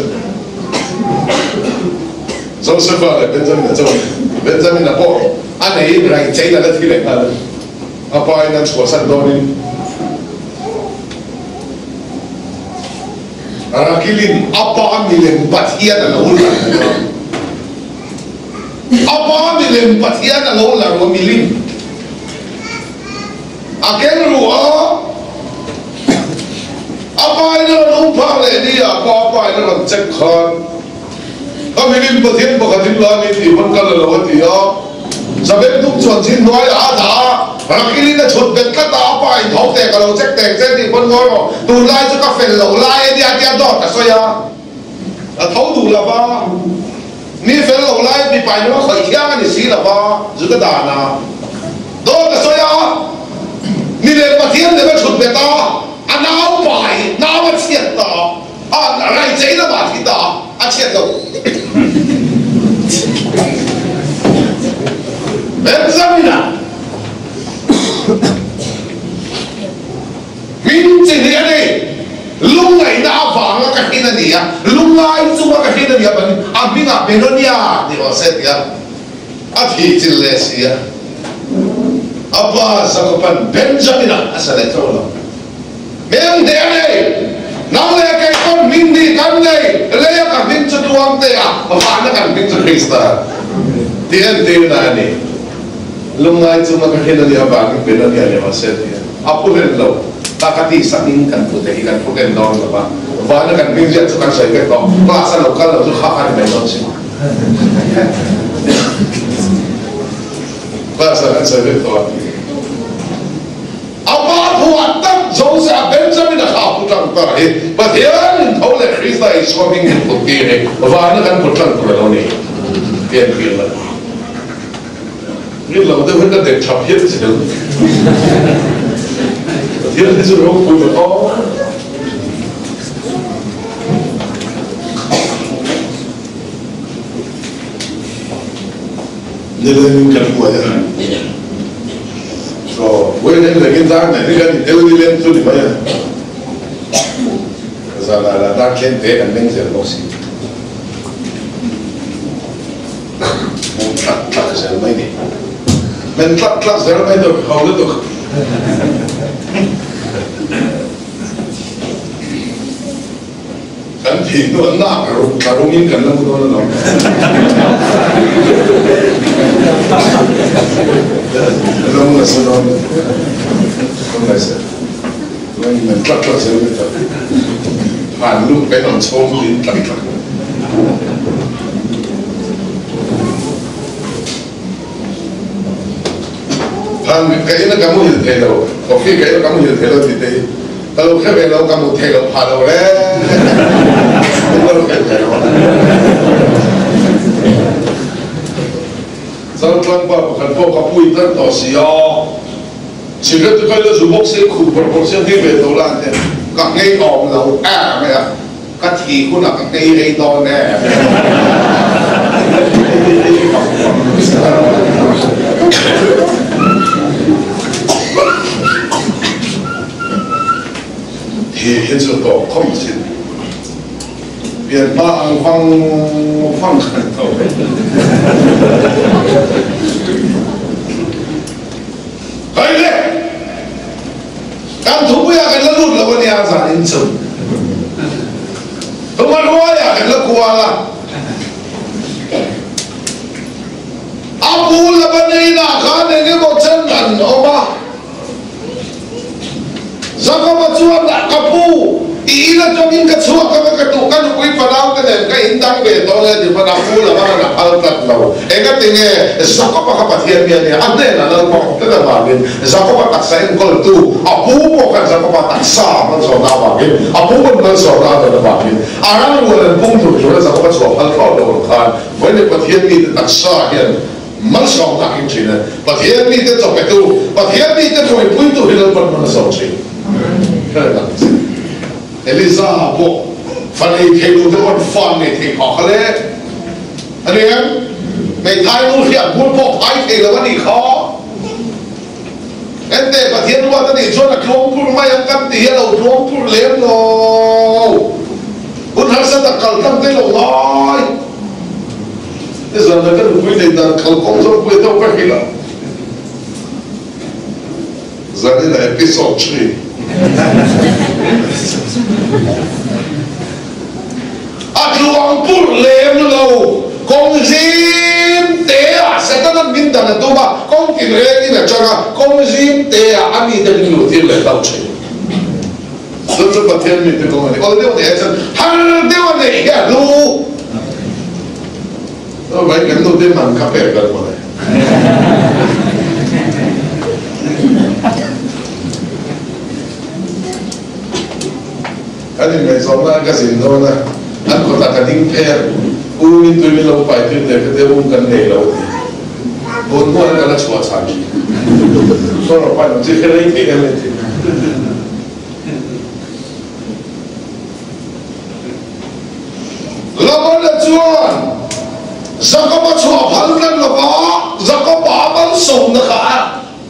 Josefa leh Benjamin a chaw a ni. Benjamin a pawh a nei rai chein a la thi leh nghal a ni. A pa in a chhuahsan dawnin Rakilin a pa milem Pathian a lo la ru a. A pa milem Pathian a lo la ru a milim a keng ru a. A pa in a rawn um phak leh ni ah pawh a pa in a rawn check khan ka milim Pathian pakhat in la ni tih pawn ka la lo a ti a. Zabel tum chuan zin hnuaiah a dah a, Rakilin a chhut bet tlat a, a pa in tho teh ka lo check teng che tih pawn ngawi rawh, tunlai chu ka fel lo lai a nia tia dawt a sawi a, a tho duh lo va, mi fel lo lai mipa in a khawih thiang a ni si lo va, Juda dan a dawt a sawi a, mi leh Pathian lem a chhut bet a, a nau pai nau a chhiat ta a, a raichei lamah a thi ta a, a chhiat lo. Benjamin-a hming chi hi a ni. Lungngaihna avanga ka hrin a ni a, lungngai chunga ka hrin a ni a, a hmingah Benonia tih awh se tia a thih chilh leh si a. A pa Jakoban Benjamin-a a sa leh tho lo. Hming hnih a nei. Nang leh kei pawn hming hnih kan nei. Leia ka hming chu Tluangte a, vana kan hming chu Krista tih entirna a ni. Lungngai chunga ka hrin a nih avangin Benoni a lem a se tia a pu ren lo. Ta ka tih sakin kan pute hi kan pu ren dawn lo va, vana kan hming ziah chu kan sawi vek tawh. Class a lo kal lo chu kha kha ni mai dawn si. Class a kan sawi vek tawh a. A pa phuah tak Joseph Benjamin a kha pu tang ta hi Pathian in tho leh Krista Isua hming in put tir hi vana kan put tlang tur a lo ni tih an hrilh a. Rin lo deuh hian ka dek tha phian zel. Pathian hi chu ropui ve aw. Nilengin kan buai a, so buai leng lengin dar nei hi kan inel nileng chu ni mai a, zanah lah dar tlem te kan meng zel bawk si, hmuh tlak tlak zel mai ni, men tlak tlak zel mai tur ho lutuk. Kan thih hnu a nak ruk tla rungin kan la mu dawn alawm. Kan la mu nasa dawn. Kan ngaihsah. Chuan in tlak tlak zel mai ta. Phan lut kan rawn chhawng chu in tlak tlak. Phan ka in a ka muhil thei lo. Coffee ka in a ka muhil thei lo tih te hi. Ka lo hre ve lo, ka hmu thei lo phah lo le. Ka lo hre thei lo. Zaltlang pa pakhat pawh ka pui tar tawh si a. Cigarette kai la zu bawk se khuh bawrh bawrh se nghei ve tawh la an ti. Ka nghei awm lo em mai a. Ka thi hunah ka nghei rei dawn em. Hi hi chu tawh khawp chin pian hma ang vang vang khan tho. Hei le! Kan thupuiah kan la lut lo a nia zan in chu. Thuhmahruaiah kan la kual a. A pu Labaneinah khan eng emaw chen an awm a. Jakoba chuan, Ka pu, i in atangin ka chhuak ang a, ka tuh ka nupui fanau te nen ka in dang ve dawn e ti hman a pu Labanan a phal tlat lo. Eng a Engatinge Jakoba kha Pathian mi a nia, a hnenah Lalpa awm tlat avangin Jakoba taksa enkawltu a pu pawh khan Jakoba taksa malsawmna avangin a pu pawn malsawmna a dawn avangin a ram rual an pung tur tura Jakoba chhuah phal thlawt lo ang khan vawiin Pathian mite taksa hian malsawmna a keng thin a, Pathian mite chawpetu, Pathian mite buaipuitu hi Lalpan hman a sawm thin. Eliza pawh fa nei thei lo te pawn fa an nei thei phah kha le. A ni em? Hmeithai nu hriat bur pawh phai thei lo a nih kha. Ente Pathian ruat a nih chuan a tluang phur mai ang kan ti hi a lo tluang phur lem lo. Hun harsa tak kal tlang te lo ngai. Nizan ah ka nupui nei dan kal kawng zawng pui deuh ka hrilh a. Zanin ah episode chhui. A tluang pur lem lo. Kawng zim te ah Satan-a'n min dan a tum a, kawng tin reng in a chang a, kawng zim te ah a mite min luh tir leh hlauh thin. Chu chu Pathian mite kawng a ni. Awl deuh a neih ah chuan har deuh a neih hi a hlu. Vai kan nu te man kha pek dan mawle. Kan inngaihzawn na ka zin dawn a, an kawtah ka ding phei a, U min tui min lo pai tir teh ka tia um kan nei lo a ti. Tun hnuah hian ka la chhuah chhan thin. Chuan rawn pai lam chi kha rei thei em em thin. Labana chuan Jakoba chhuah phal tlat lo va, Jakoba malsawmna kha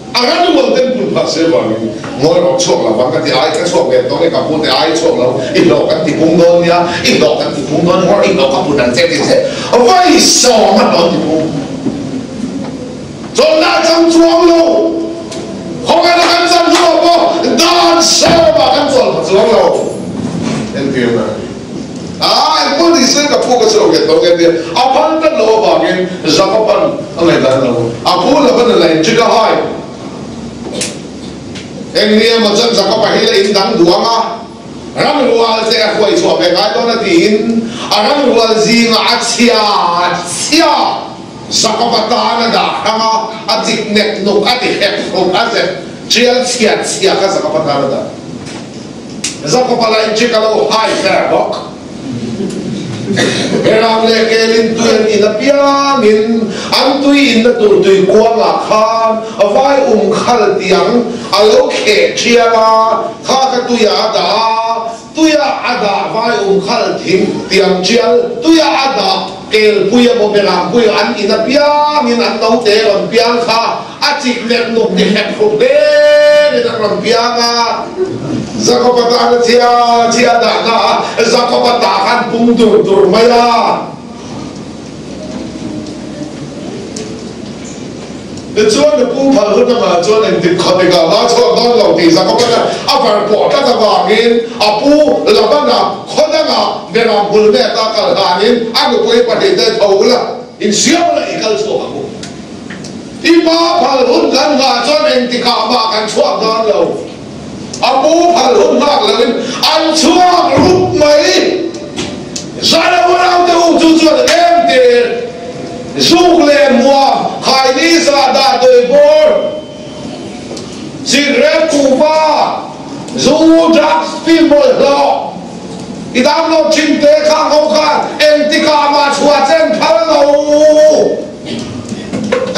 a ran rual ten pun phal se vangin ngawi rawh chhuak lo vang ka ti ai ka chhuak ve tawng e ka pu te ai chhuak lo i hlawh kan ti pung dawn nia i hlawh kan ti pung dawn ngawr i hlawh ka pun ang che ti che vai sawm a hlawh ti pung chawlhna chang chuang lo khawngaihna kan chan hnuah pawh dan sawmah kan chawl pha chuang lo entirna a ni. A engpawh ni se ka pu ka chhuak ve tawh nge tia a phal tlat loh avangin Jakoban a ngaihdan lo. A pu Laban a la inṭik a hai. Eng nia maw chuan Jakoba hi la in dang duang a, ram rual te a hruai chhuah ve ngai dawn a tiin a ram rual zingah a chhia chhia Jakoba tan a dah hrang a, a chik nek nuk a ti hrek hruk a zep ṭial chhia chhia kha Jakoba tan a dah. Jakoba lain chi ka lo hai fer bawk. Heram leh kelin tui an in apiangin an tui inna tur tui kuangah khan vai um khal tiang a lo kheh thial a, kha kha tuiah a dah a, tuiah a dah vai um khal thing tiang thial, tuiah a dah kelpui emaw berampui an in apiangin an note rawn piang kha A chik nek nuk ti hrek hruk dengin an rawn piang a. Jakob-a tan a chhia chhia dahna a, Jakob-a tah khan pung dur dur mai a. Tichuan a pu phal hun amah chuan engtik khawtik ah hma chhuak dawn lo tih Jakob-a a var pawh tlat avangin a pu Labana khaw dangah Beram bul meka kal hlanin a nupui pahnihte tho ula insiam la i kal chhuak ang u. I pa phal hun kan nghah chuan engtikah mah kan chhuak dawn lo. A pu phal hun nghak loin an chhuak rup mai. Zana unaute u chu chuan em tir zuk leh muam khaini zah dah dawi bawr cigarette kuhva zu drugs film bawlhhlawh i download thin te kha ho khan engtikah mah chhuah chen phal lo.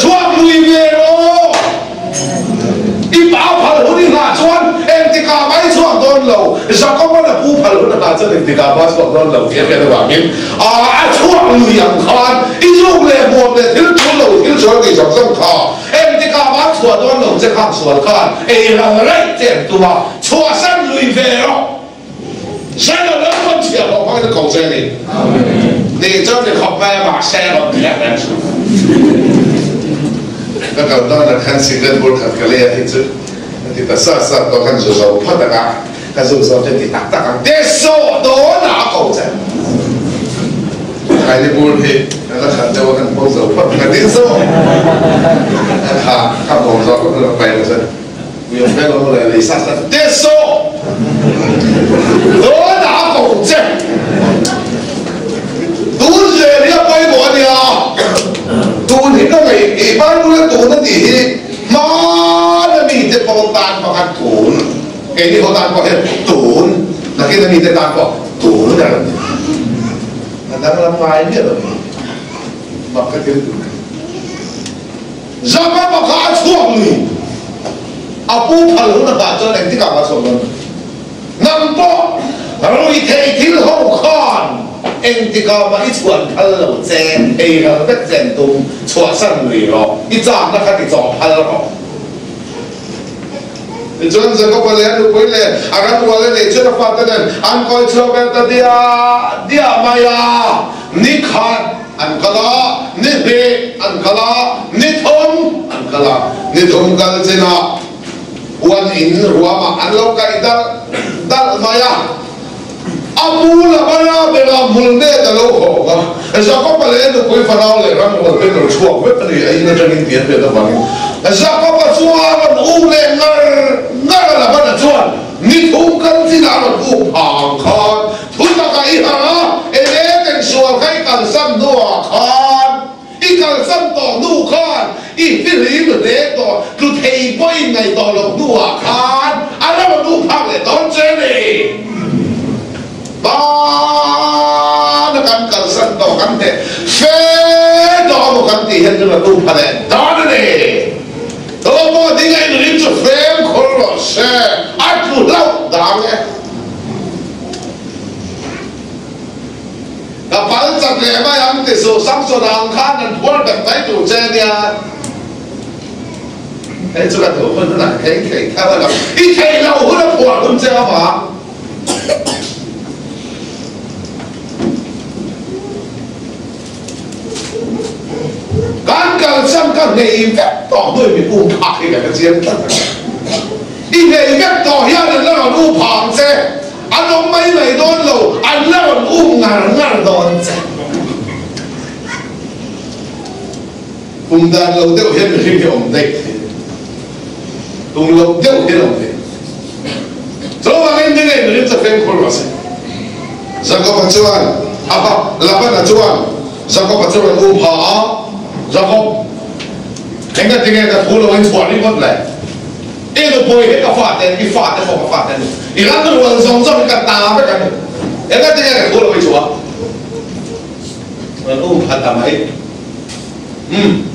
Chhuak lui ve rawh. I pa phal hun i nghah chuan engtikah mai chhuak dawn lo. Jakob-a'n a pu phal hun a nghah chuan engtikah mah chhuak dawn lo tih a hriat avangin a chhuak lui ang khan i zuk leh hmuam leh thil tul lo thil sual tih zawng zawng kha engtikah mah chhuah dawn lo che khang sual khan ei ral raih che an tum a, chhuahsan lui ve rawh. Sailo lam pawn chhiah hlawh hmangin a ko che a ni. Ni chuan ni khawp mai a mahse a rawn ti leh reng chu. Ka kal dawn ah khan cigarette bur khat ka lei a hi chu a ti ta sat sat tawh khan zu zo phawt ang a, ka zu zo chu a ti tak tak ang te sawh dawn ah a ko che. Khaini bur hi ka la khat deuh a kan hmang zo phawt ang a ti zawh a kha ka hmawm zawh ka rawn pai lo chuan. Tun zel hi a pawimawh a nia, tun hi tih hi hmana mite pawn tan pakhat tun, keini ho tan pawh hian tun, nakina mite tan pawh tun a rawn ni. A danglam ngai miah lo hi mak ka thil tur. Jakob-a kha a chhuak lui. A pu phal hun a nghah chuan engtikah mah a chhuak dawn lo. Nang pawh ruihtheih thil ho khan engtikah mah i chhuan phal lo che, ei ral vek chen tum, chhuahsan lui rawh, i chakna kha ti chawh phal rawh. Tichuan Jakob-a leh a nupui leh a ramrual a neih chuan a fate nen an kawi chhuak vel ta diah diah mai a, ni khat an kal a, ni hnih an kal a, ni thum an kal a, ni thum kal chinah Huan in ruamah an lo kaih dalh dalh mai a, a pu Labana bera hmul net a lo hawk a, Jakob-a leh a nupui fanau leh ramhual te lo chhuak vek a ni, a in atangin tih an hriat avangin Jakob-a chu a rawn um leh ngar ngar a, Labana chuan ni thum kal chinah a rawn um pha ang khan thu takah i harh a, enge kensual kha i kalsan hnuah khan I kalsan tawh hnu khan i fihlim hle tawh, tlu thei pawhin ngaih tawh loh hnuah khan a lo a nu phak leh dawn che a ni. Bana kan kalsan tawh kan hneh fe tawh emaw kan tih hian chu a nu pha leh dawn a ni. Tawh pawh ding a inrin chu fem khur rawh se, a tlu hlauh dang e. Ka pal chak leh mai ang ti suh, Samson ang khan an phuar bet mai tur che nia. Hei chu ka duh hun hunah thei thei theuh a lo. I theih loh hun a phuar hun che avang. Kan kalsan ka nghei vek tawh hnuai mi pum phak hi ka hre chiang tlat a. I nghei vek tawh hian an la rawn u phang che. An awm mai mai dawn lo, an la rawn um ngar ngar dawn che. Kum dan lo deuh hian mihring hi awm daih thei. Tum loh deuh hian awm thei. Chuvangin mi ngei mihring chu fimkhur rawh se. Jakob-a chuan, Apa, Laban-a chuan Jakob-a chu rawn um ha a, Jakob, engatinge ka thu lo in chhuah ringawt le? I nupui hi ka fate an ni, i fate pawh ka fate an ni. I ram rual zawng zawng hi ka ta vek an ni. Engati nge ka thu lo i chhuah? Rawn um khat ta mai. Umm.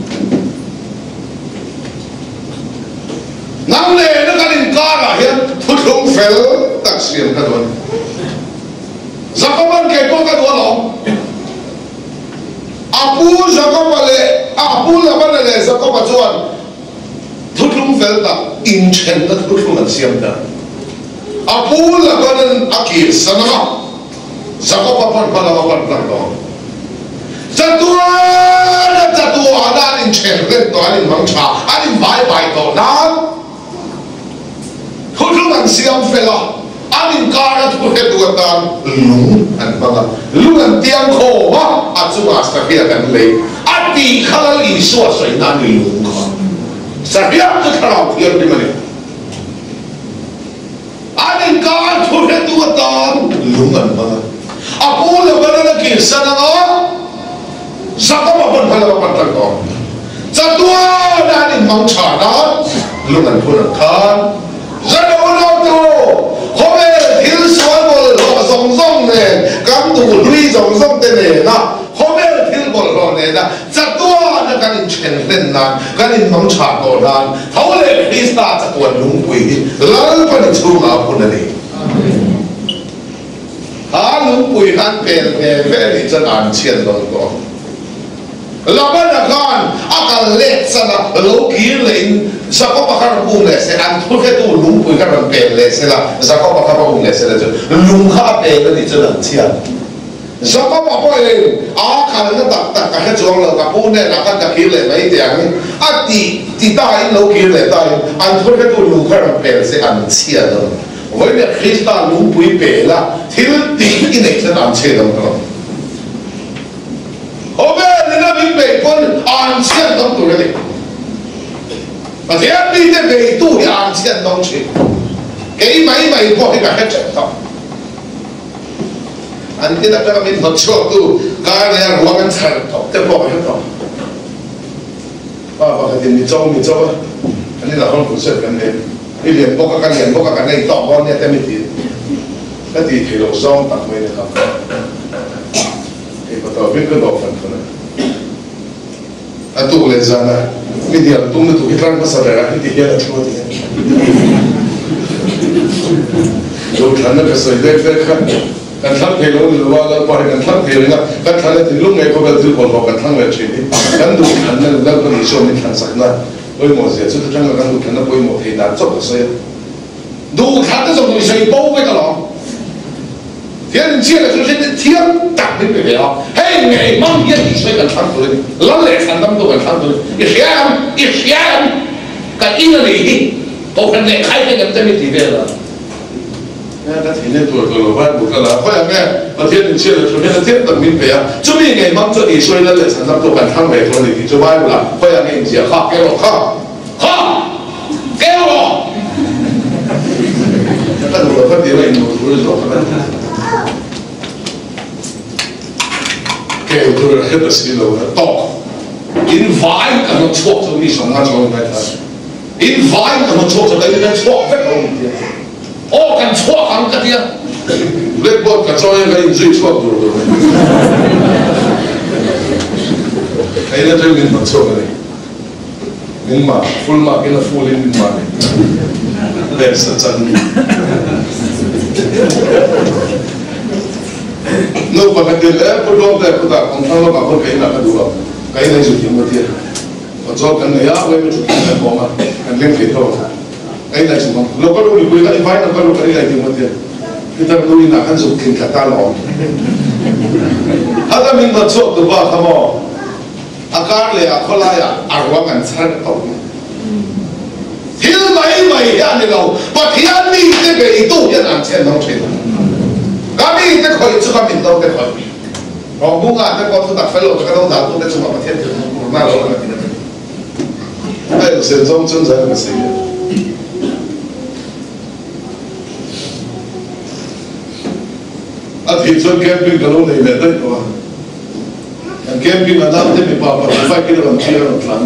Nang nena kan inkarah hian thuthlung fel tak siam ka duh a ni. Jakoban kei pawh ka duh alawm. A pu Jakoba leh a pu Labana leh Jakoba chuan Thuthlung fel tak inthenna thuthlung an siam ta. A pu Laban-a'n a kirsan a, Jakob-a pawn hma lam a pan hlan dawn. Chatuana chatuana an inthen reng tawh, an inhmang tha, an invai vai tawh nan thuthlung an siam fel a, an inkara thu hretu atan lung an hmang a, lung an tiang khawm a, a chungah sahriak an lei. A tih kha Lal Isua sawi nan ni lung kha. Sahriak chu thlarau thianghlim a ni. An inkar thu hretu atan lung an hmang a. A pu Lebanon a kirsan ang a, Jakob-a hmun hma lama pan tan tawh. Chatuana an inhmang tha nan lung an phun ang khan. Zan unau tu, khawvel thil sual bawlhhlawh zawng zawng nen, kan duh hlui zawng zawng te nena khawvel thil bawlhhlawh nena chatuana kan inthen hlen nan, kan inhmang tha tawh nan, tho leh Krista chatuan lungpui hi Lalpani chhungah a hun a ni. Kha lungpui khan pel ve ve nih chuan an chhiat dawn tawh ang. Labana khan a kal let san a, lo kir lehin Jakob-a kha rawn um leh se, an thuhretu lungpui kha rawn pel leh se la, Jakob-a kha va um leh se la chu lung kha a pel a nih chuan an chhiat. Jakob-a pawhin a kalna tak tak ka hre chuang lo, ka pu hnenah khan ka kir leh mai teh ang a ti ti tain lo kir leh tain an thuhretu lung kha rawn pel se an chhiat ang. Vawiin Krista lungpui pel a thil tih i neih chuan an chhiat ang tawh. Khawvel in a min beih pawn an chhiat dawng tur a ni. Pathian mite beitu hi an chhiat dawng thin. Kei mai mai pawh hi ka hre teuh tawh. An tin atanga min hnawt chhuaktu kar leh a ruang an chhar tawp te pawh ka hre tawh. Pa pakhat. pakhatin mi cho mi cho a, kan inah hawn crusade kan nei, i lian bawk a ka lian bawk a kan ei tawk dawn nia te mi ti ka tih theih loh zawng tak mai ni kha kei pa tawh bik ka dawh fan fan a. A tuk leh zan a mi dial tum lutuk hi tlang hmasa ber a heti hian a thu a ti a. Zothlanna ka sawi dek dek kha kan thlang thei lo ni lo a, Lalpa hi kan thlang thei reng a, kan thlan a thinlung ngei khawvel thil bawlhhlawh kan thlang leh thin hi kan duhthlanna leh Lalpa Isua min thlanchakna pawimawh zia chu atanga kan duhthlanna pawimawh thei dan chauh ka sawi a. Duhthlanna zawng i sawi bo vek alawm. Thian in chhiat a chu hriat in thiam tak min pe ve a, hei ngei hmang hian Isua hi kan thlang tur a ni, lal leh thlan dam tu kan thlang tur a ni, i hria em, i hria em, ka in a nih hi, kohhran leh khai te ngem te mi ti vel a. Nia ka thei nen tur ka lo Bible ka la a, khawiah nge Pathian in chhiat a chu hriat a thiam tak min pe a, chumi ngei hmang chuan Isua hi lal leh thlan dam tu kan thlang ve tur a ni tih chu Bible ah khawiah nge inziah kha, kei rawh kha. Kha! Keu rawh! Ka duh lo kha tih a inhmuh tur zawk a ni. Keu tur a hre ta si lo a tawk. In vai ka hnawt chhuak chu mi sawm nga chuang ngai kha. In vai ka hnawt chhuak chu ka in kan chhuak vek lo ni tia. Aw kan chhuak ang ka tia. Blackboard ka chawi a ka inzui chhuak tur tur. Ka in atang min hnawt chhuak a ni. Min mark, full mark in a full in min mark best a chan mi. Nu pakhat in le pu tlawm te pu tak kong thlang lawk ah khawn ka in ah ka duh lo ka in ai zu thiam ka tia ka chawl kan nei a wai mi thut kan bawm a kan leng thei tho ka in ai zu mang lo ka lu mipui ka invite lo ka lu kan in ai thiam ka tia Peter nu in ah kan zuk tling thla ta lawm hata min va chuak tu pa kha maw A kar leh ah khawlai ah a ruang an chhar tawh mai. Thil mai mai hi a ni lo, Pathian mite beitu hian an chhen lo thin. Ka mite khawih chu ka mit lo te khawih. Rawngkunga te pawh thutak fel lo te ka lo dah tu te chungah Pathian thil hmuh tur na lo lang a ti na ti. A insen zawng chuan zai ka sei a. A thih chuan camping ka lo nei leh daih tawh a. Kan camping a naute mipa pahnih bike in a rawn thlir a rawn tlan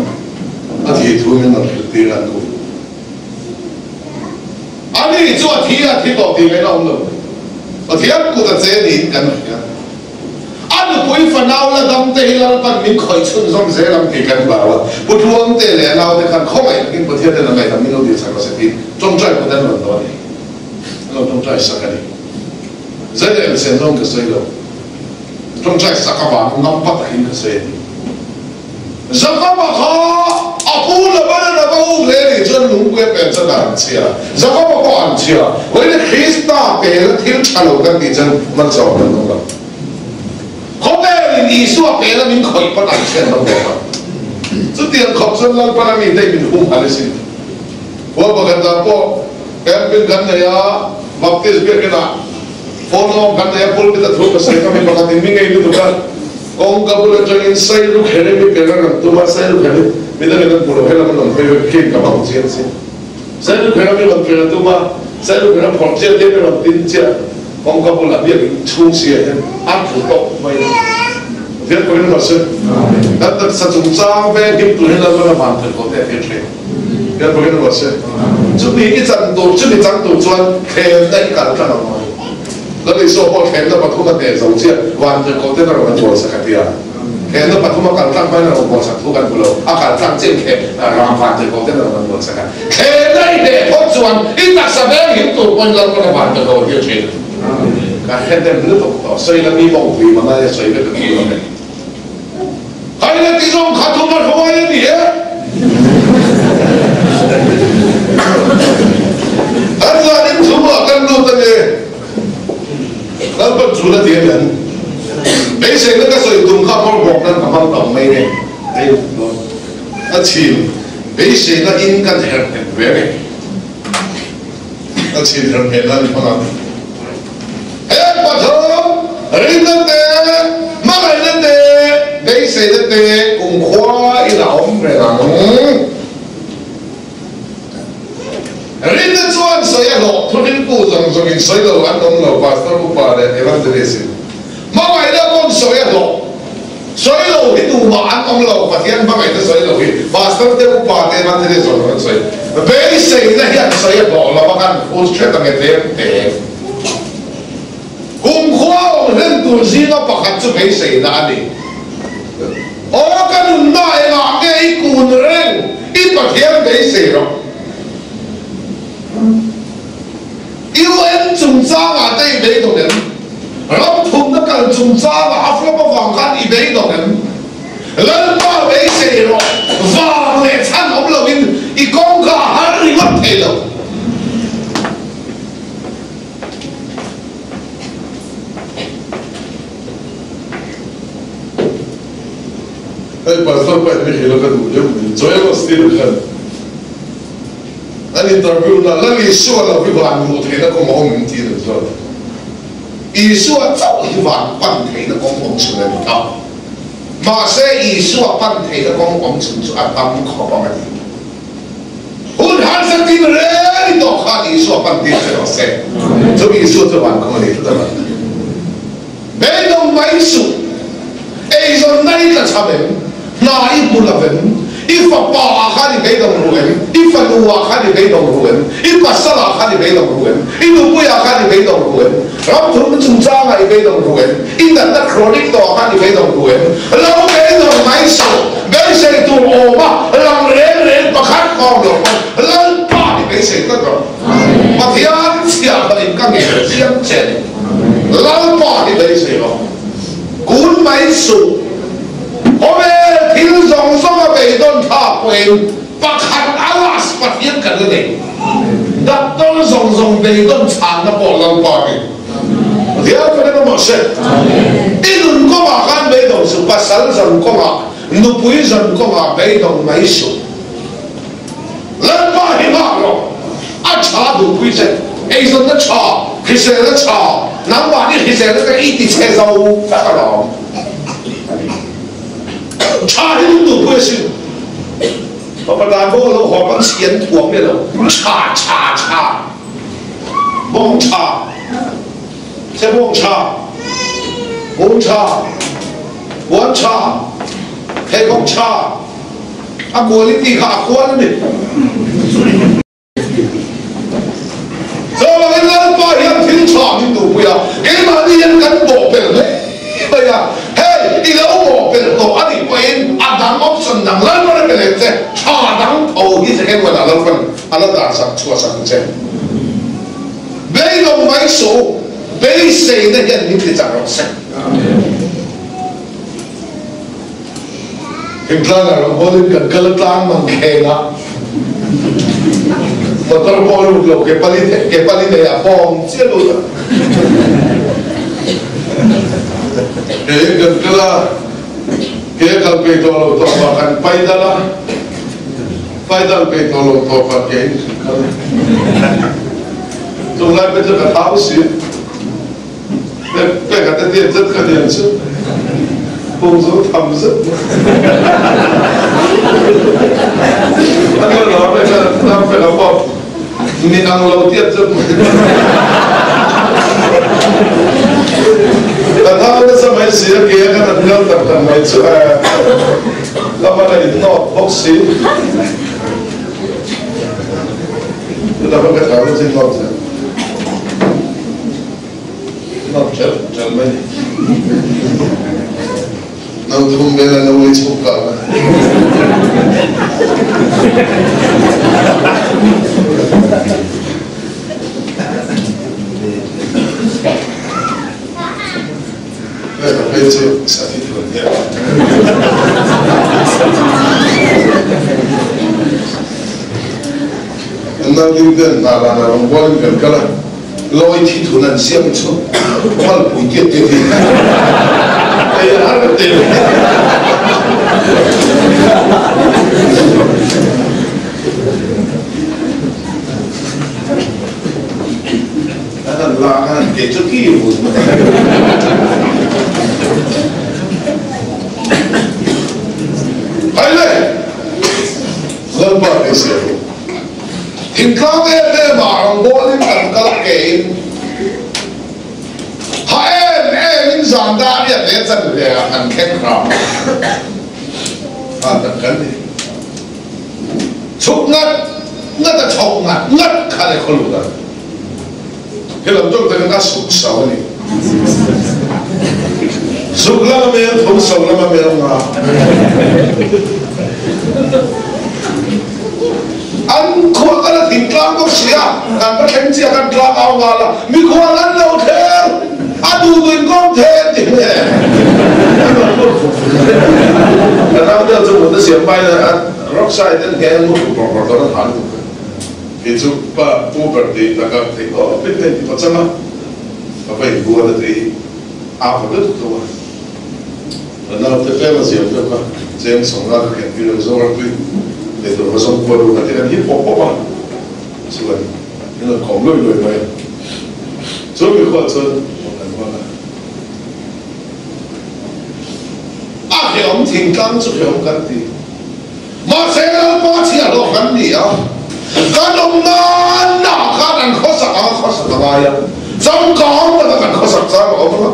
a thih thu min rawn hrilh tir a an duh. Ani chu a thi a thi tawh tih ngaihna awm lo. Pathian kut a che niin kan hria. A nupui fanau la dam te hi Lalpan min khawih chhunzawm zel ang tih kan hlau a. Pu Tluangte leh a naute khan khawngaih takin Pathian nen a ngaihdam min lo dil sak rawh se tiin tawngtai kut an rawn dawn a ni. An lo tawngtai sak a ni. Zai leh elsen zawng ka sawi lo. Tawngtai sak avang ngam pa takin ka sawi a ni. Jakob-a kha a pu Laban-a laka uk hle nih chuan lungpui a pen chuan a han chhia. Jakob-a pawh a han chhia. Vawiin Krista pela thil tha lo kan tih chuan malsawm kan awm lo. Khawvelin Isua pela min khawih pawn an hriat lo bawk a. Chutiang khawp chuan Lalpan a mite min humhalh asin. Khua pakhatah pawh camping kan nei a, Baptist biakinah Phone awm kan nei a, pulpit a thu ka sawi kha mi pakhat in mi ngei lutuk a, kawngka bul atangin Sailu kher in mi per a rawn tum a, Sailu kher hi midang in an hmu lo, helam an rawn hawi vek khin ka bang chiang si. Sailu kher a mi rawn per a tum a, Sailu kher a phawrh chiah te mi rawn tin chiah, kawngka bulah biak in chhung si ah hian a tlu tawp mai a. Pathian pawhin rawh se. Kan taksa chungchang veng him tur hi Lalpan a van thei tawh te a thil thin. Kan bawk in ruah se. Chumi i chan tur, chumi chang tur chuan thlemna i kal tlang ang maw? Lal Isua pawh thlemna pathum a hneh zo chiah, van tirhkoh ten a rawn a bual sak a ti a. Thlemna pathum a kal tlang hmain a rawn bual sak thu kan hmu lo, a kal tlang chiah in thlem ram van tirhkoh ten a rawn a bual sak a. Thlemna i hneh phawt chuan i taksa veng him tur pawhin Lalpan a van tirhkoh a tir thin. Ka hre dem lutuk tawh, sawi la mi mawngpui mangai a sawi vek a thu lo mai. Haila ti zawng kha thum a hruai a ni e. Kan zanin chhungah kan lut a ni. Lalpan chhun a ti a ni an. Beiseina ka sawi tum kha hmawr bawk nan ka hmang tam mai nge. Hei a chhim beiseina in kan herh nghet ve a ni. A chhim herh nghet nan i hmang ang. Heng pathum, rinna te, hmangaihna te, beiseina te kumkhua in a awm reng ang. Rinna chuan sawi a hlawh, thurinpu zawng zawngin sawi lo an awm lo, Pastor Upa leh Evangelist in. Hmangaihna pawn sawi a hlawh, sawi lo hi tumah an awm lo, Pathian hmangaihna sawi lo hi Pastor. Pastor te upa te evangelist zawng zawng an sawi. Beiseina hi an sawi a hlawh lo a kan phur hret ang e tlem te. Kumkhua awm hlen tur zinga pakhat chu beiseina a ni. Aw ka nunna engah nge i kun reng i Pathian beisei rawh. UN chungchangah te i beidawng em? Ram thumna kal chungchangah a flop avang khan i beidawng em? Lalpa beisei rawh, vang leh chhan awm loin i kawngka a har ringawt thei lo. Hei pastor pahnih hi hrilh a ka duh deuh mai, Joel Osteen khan an interview na Lal Isua lo hi van luh theihna kawng a awm em tih an zawt. Isua chauh hi van pan theihna kawng awm chhun a ni ta. Mahse Isua pan theihna kawng awm chhun chu a tam khawp ang a ti. Hun harsa tin reng i tawh khan Isua pan tir che rawh se. Chu Isua chu van kawng a ni tlat a. Beidawng mai suh. Eizawnna i tla chham em? Hna i hmu lo em? I fapa ah khan i beidawng ru em? I fanu ah khan i beidawng ru em? I pasal ah khan i beidawng ru em? I nupui ah khan i beidawng ru em? Ramthumna chungchangah i beidawng ru em? I natna chronic tawh ah khan i beidawng ru em? Lo beidawng mai suh. Beisei tur awm a lang reng reng pakhat kawm lo pawn Lalpa i beisei tlat rawh. Pathian chhiah hlawh in ka ngel chiang che a ni. Lalpa hi beisei rawh. Kun mai suh. Khawvel thil zawng zawng a beidawn thlak pawhin pakhat alas Pathian kan la nei. Doctor zawng zawng beidawn chhanna pawh Lalpa hi Pathian kan en awm se. I nun kawngah khan beidawng suh, pasal zawn kawngah, nupui zawn kawngah beidawng mai suh. Lalpa hi nghak rawh, a tha duhpui che, eizawnna tha, hriselna tha, nangmahni hriselna te i ti chhe zo tak alawm. Tha hi min duhpui asin. Papa dan bawk alo haw pawn chhian thuam nge lo, tha tha tha, bawng tha, che bawng tha, bawng tha, puan tha, pheikhawk tha, A quality kha a kual a ni. Chuvangin Lalpa hian thil tha min duhpui a, keimahni hian kan bawhpelh mai mai a. Hei, i lo bawhpelh tawh a nih pawhin a dang option dang Lalpa rem leh che, tha dang tho hi second one ah Lalpan a la dan sak chhuah sak che. Beidawng mai suh u, beiseina hian min ti chak rawh se. Thingtlangah ram hawlin kan kal a tlang mang kheng a, motor pawh a lut lo, ke pali ke pali nei ah pawng chiah lut a. Keiin kan kal a, ke a kal peih tawh lo tawp ah kan paidal a, paidal peih tawh lo tawp ah keiin kan kal a. Tunlai pawh chu ka thau si. Pek a te tian zet ka tian chu pung zo tham zet a nu lo pek a nam pek a pawh ni ang lo tiat zet mai ka thau nasa mai si a ke a kan an kal tak tak mai chu a lama ka in nawt bawk si chutah ka thau na chin nawt zel. Nawt ṭhelh ṭhelh mai ni. No thum vel a no ei chhuk kal a. Hei ka phei chu sathi thun hian. An nauding ten hna lan a rawngbawlin kan kal a. Lawi thi thun an siam chu malpui tiat tiat hi ei a har te. An an la khan an ke chu ki vun. Hai le, Lalpa beisei ru. Thingtlang em em ah rawngbawlin kan kal a kein ha em em in zan dar riat leh chan ve ah kan thleng hram a tak kan ni. Chhuk ngat ngat a chhoh ngat ngat kha le khaw luh dan. He lam tawk takin a suk so a ni. Zuk lama mel thum so lama mel nga. An khua kan a thing tlang bawk si a, kan va thleng chiah kan tlang au nghal a, mikhual an lo thler, a duh duh in kawm then ti hle. Ka nau deuh chu mut a siam pain a rock side an nghe an mu thuk bawrh bawrh dawn a tha lutuk. Kei chu pa pu ber tih taka theih tawp in ka inti pachang a, ka va inbual a tui a va lutuk tho a, ka naute tlem a ziam deuh kha cheng sawmna ka ken tir a Mizoram tui leh tur va zawng kual ru ka ti kan hip pawp pawp a, chuan min rawn kawm luai luai mai a, chu mi khuah chuan kan hmang a. A hleuhawm thingtlang chu hleuhawm kan ti. Mahse Lalpa chhiahhlawh kan ni a, kan awm nan ah khan an khawsak ang a khawsak a ngai a, changkang taka kan khawsak chang a awm ang a,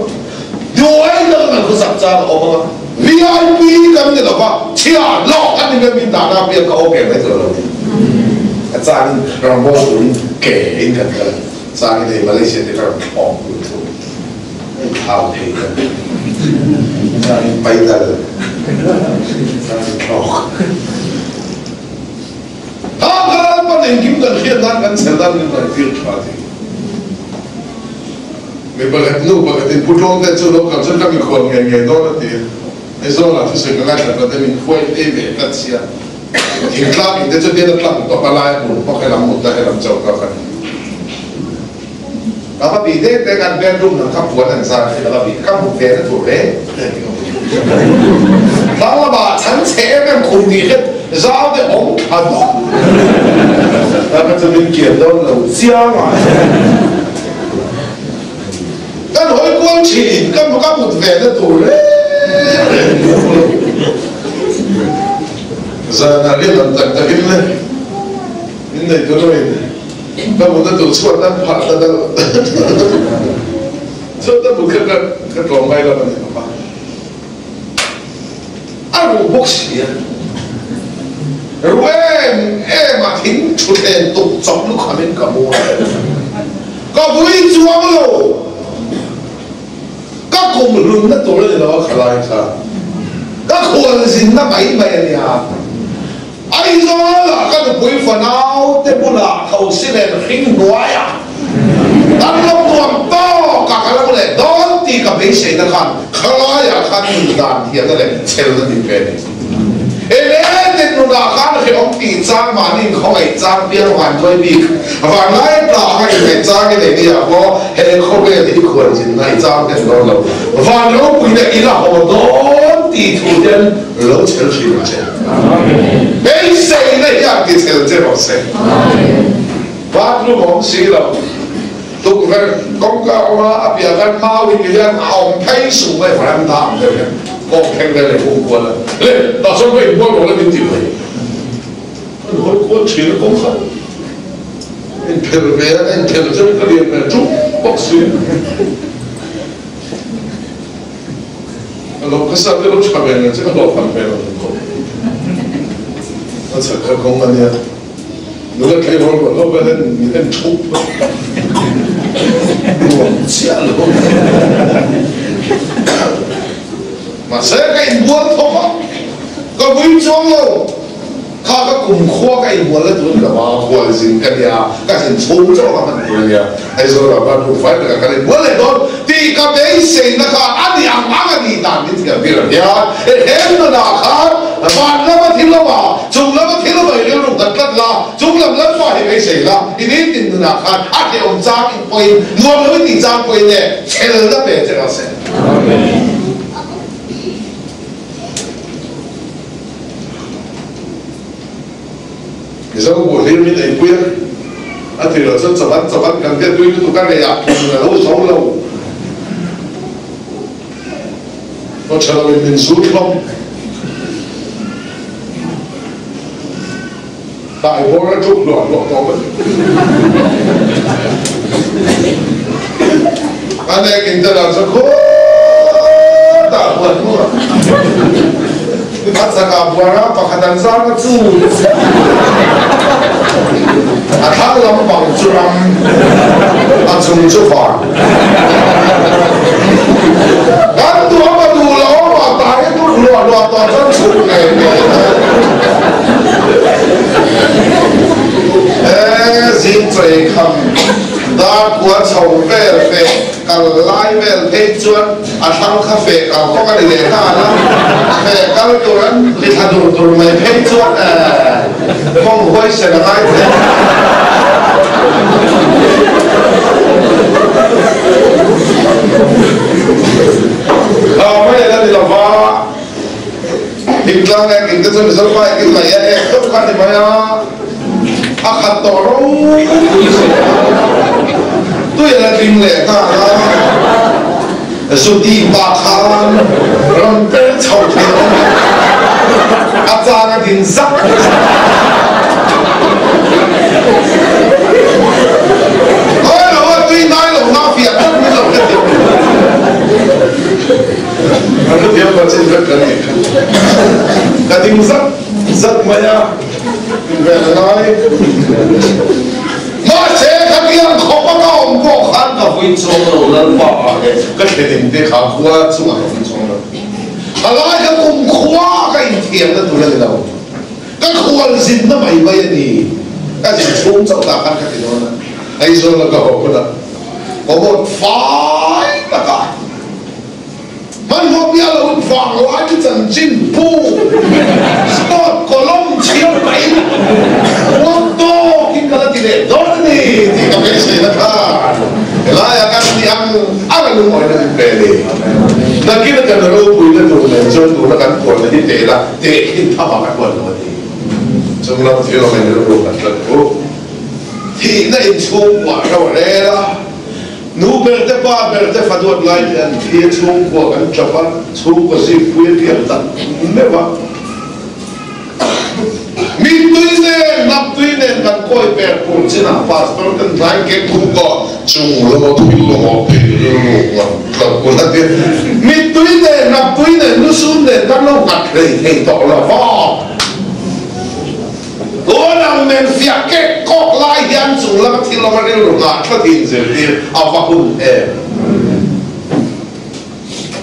hnuai taka kan khawsak chang a awm ang a, VIP kan ni lova, chhiahhlawh kan ni mai min dahna apiang ka okay mai tur a lo ni. A changin rambo turin ke in kan kal a, changin hei Malaysia te ka rawn thlawk tur thu a inthlau thei ta changin paidal changin thlawk ha khan pan engkim kan hriat nan kan chhel nan min rawn tir tha ti mi pakhat nu pakhatin pu tlawm te chu lo kal chuan ka mikhual ngei ngei dawn a ti a Aizawl ah thusawi ka ngaithla ta te min khuai ei ve tlat sia thingtlang in te chu tian a tlang tawp a lai a hmun bawk helam mut na helam chauh ka kan Ka va bih dek dek an bedroom lam kha puan an zar khi ka va bih ka hmu ve na tur reng reng hi ka hmu Hlang lamah chhan chhe em em khum tih hian zau te awm tha dup ta kha chu min kian dawn lo chiang a kan hawi kual thin ka ka mut ve na tur reng reng hi ka hmu lo zanah riat an tak takin le min nei tur a in Ka mut a duh chhuat an phah ta deuh. Chuan ka mut kha ka tlawm ngai lo a ni papa. A ruh bawk si a. Ruh em em a thing thutthleng tuk chawp lukham in ka mu a. Ka vui chuang lo. Ka kum hlun na tur a ni lo a khalai kha. Ka khual zinna mai mai a nia. Aizawl-ah ka nupui fanau te bulah thosi nen hring hnuaiah kan lo nuam tawk a, ka lo leh dawn tih ka beiseina khan khalaiah khan nun dan thiamna leh chelna min pe a ni. Elen nunah khan hrehawm tih chang mahni khawngaih chang piang van duai bik vanlai tah anga inneih chang i nei nia pawh he khawvel hi khualzinna i chang hnem dawn lo, van ropuina i la haw dawn tih thu ten lo chel thin ang che. Beiseina hian ti chel che rawh se. Bathroom a awm si lo. Tukverh kawngka a awm a, a piah khan mau in hian a awm phei suh mai veranda ang deuh hian kawng thleng vel leh kung kual a. Le, tah chuan ka inbual rawh le min ti mai. An hawi kual thin a kawng kha. Inphelh ve a, inphelh chu ka lian ve ṭup bawk si. A lo khasa te lo tha ve nen chu ka hlawh phan ve lo khawp. A chak kha kawng a nia. Nula tleirawl rual ho vel hian min en thup a. Nuam chiah lo. Mahse ka inbual thawk a, ka vui chuang lo. Kha ka kumkhua ka inbual na tur a ni lo a, khualzin ka nia, ka zin chhung chauh a ka hman tur a nia, Aizawl ah ban room fai takah kan inbual leh dawn tih ka beiseina kha a ni ang ang a nih dan min thiam tir ang hian e hem nunah khan van lama thil awm a, chung lama thil awm a i rilru nghat tlat la, chung lam lalpa hi beisei la, i nitin nunah khan a hlehawm chang in pawhin nuam lo i tih chang pawhin e chhelna pe che rawh se. Amen. Mizo buh hlir min eipui a, a ti loh chuan chavan chavan kan tia tui lutuk a rei ah phun a lo zo lo. Aw tha lo in min zut hlawm. Tai bawr a tuk hluah hluah tawh mai. A nek in te lah chu khawtah huan hmuh a. A chakah buara pakhat an zar na chu a thlang lampang chu ram, a chung chu van. Kan duham a duh lo awm ah tai a duh hluah hluah tawh chuan chhuk ngei ngei a. He zing chei kham dar khua chho vel feh kal lai vel phei chuan a thlang kha feh kal kawng a ni leh nghal a, feh kal tur an ri thla dur dur mai phei chuan kawng huaisen a ngai thei. A mai a la ni lo va, thingtlang leh king te chu Mizo pa engtin ngaih a ek deuh kha a ni mai a, a khat tawh ropui si a, tui a la tling leh nghal a. Zuti pa khan rawn per chho thei awm a, a chang a din zak zak. Hawi lo a tui ngai lo na fiah tak min lo hre thiam lo. An hre thiam lo chin vek ka ni. Ka ding zak zak mai a, vel a ngai. Mahse, khatiang khawpa ka awm pawh khan ka vui chuang lo, Lalpa ah leh ka thlenin te kha khua chungah ka vui chuang lo. A lai kha kum khua ka inthiamna tur a ni lo, ka khual zinna mai mai a ni. Ka zin chhung chauh ta khan ka ti dawn a, Aizawl a ka haw hunah ka vote fai tak a. Hmanhmawh bial lo in vang lai chu chanchin pu Scott Colom chhiar pahin huam tawkin ka la ti leh dawn a ni tih ka beisei na khan helaiah kan ni ang ang a lungawi na min pe a ni. Nakin a kan ropuina tur nen chuan tuna kan kualna hi teh ila tehkhin tham ah ka kual lo a ni. Chunglam thil awm in rilru kan tlat u. Thihna inchhungkuah ro a rel a. Nu ber te pa ber te fa duat lai te an thi a, chhungkua kan tap a, chhungkua zikpui a piang tak meuh a. Mittui nen, naptui nen kan kawi per pur chinah pastor ten tlai ke thung ka chung lama thil lawngah phei rilru ngat tlat kun a tia. Mittui nen, naptui nen, lusun nen kan lo nghat hlei thei tawh lo va. Tun ang men fiah kek kawk lai hian chung lama thil awm a rilru nghah thlatin zirtir a va hun em.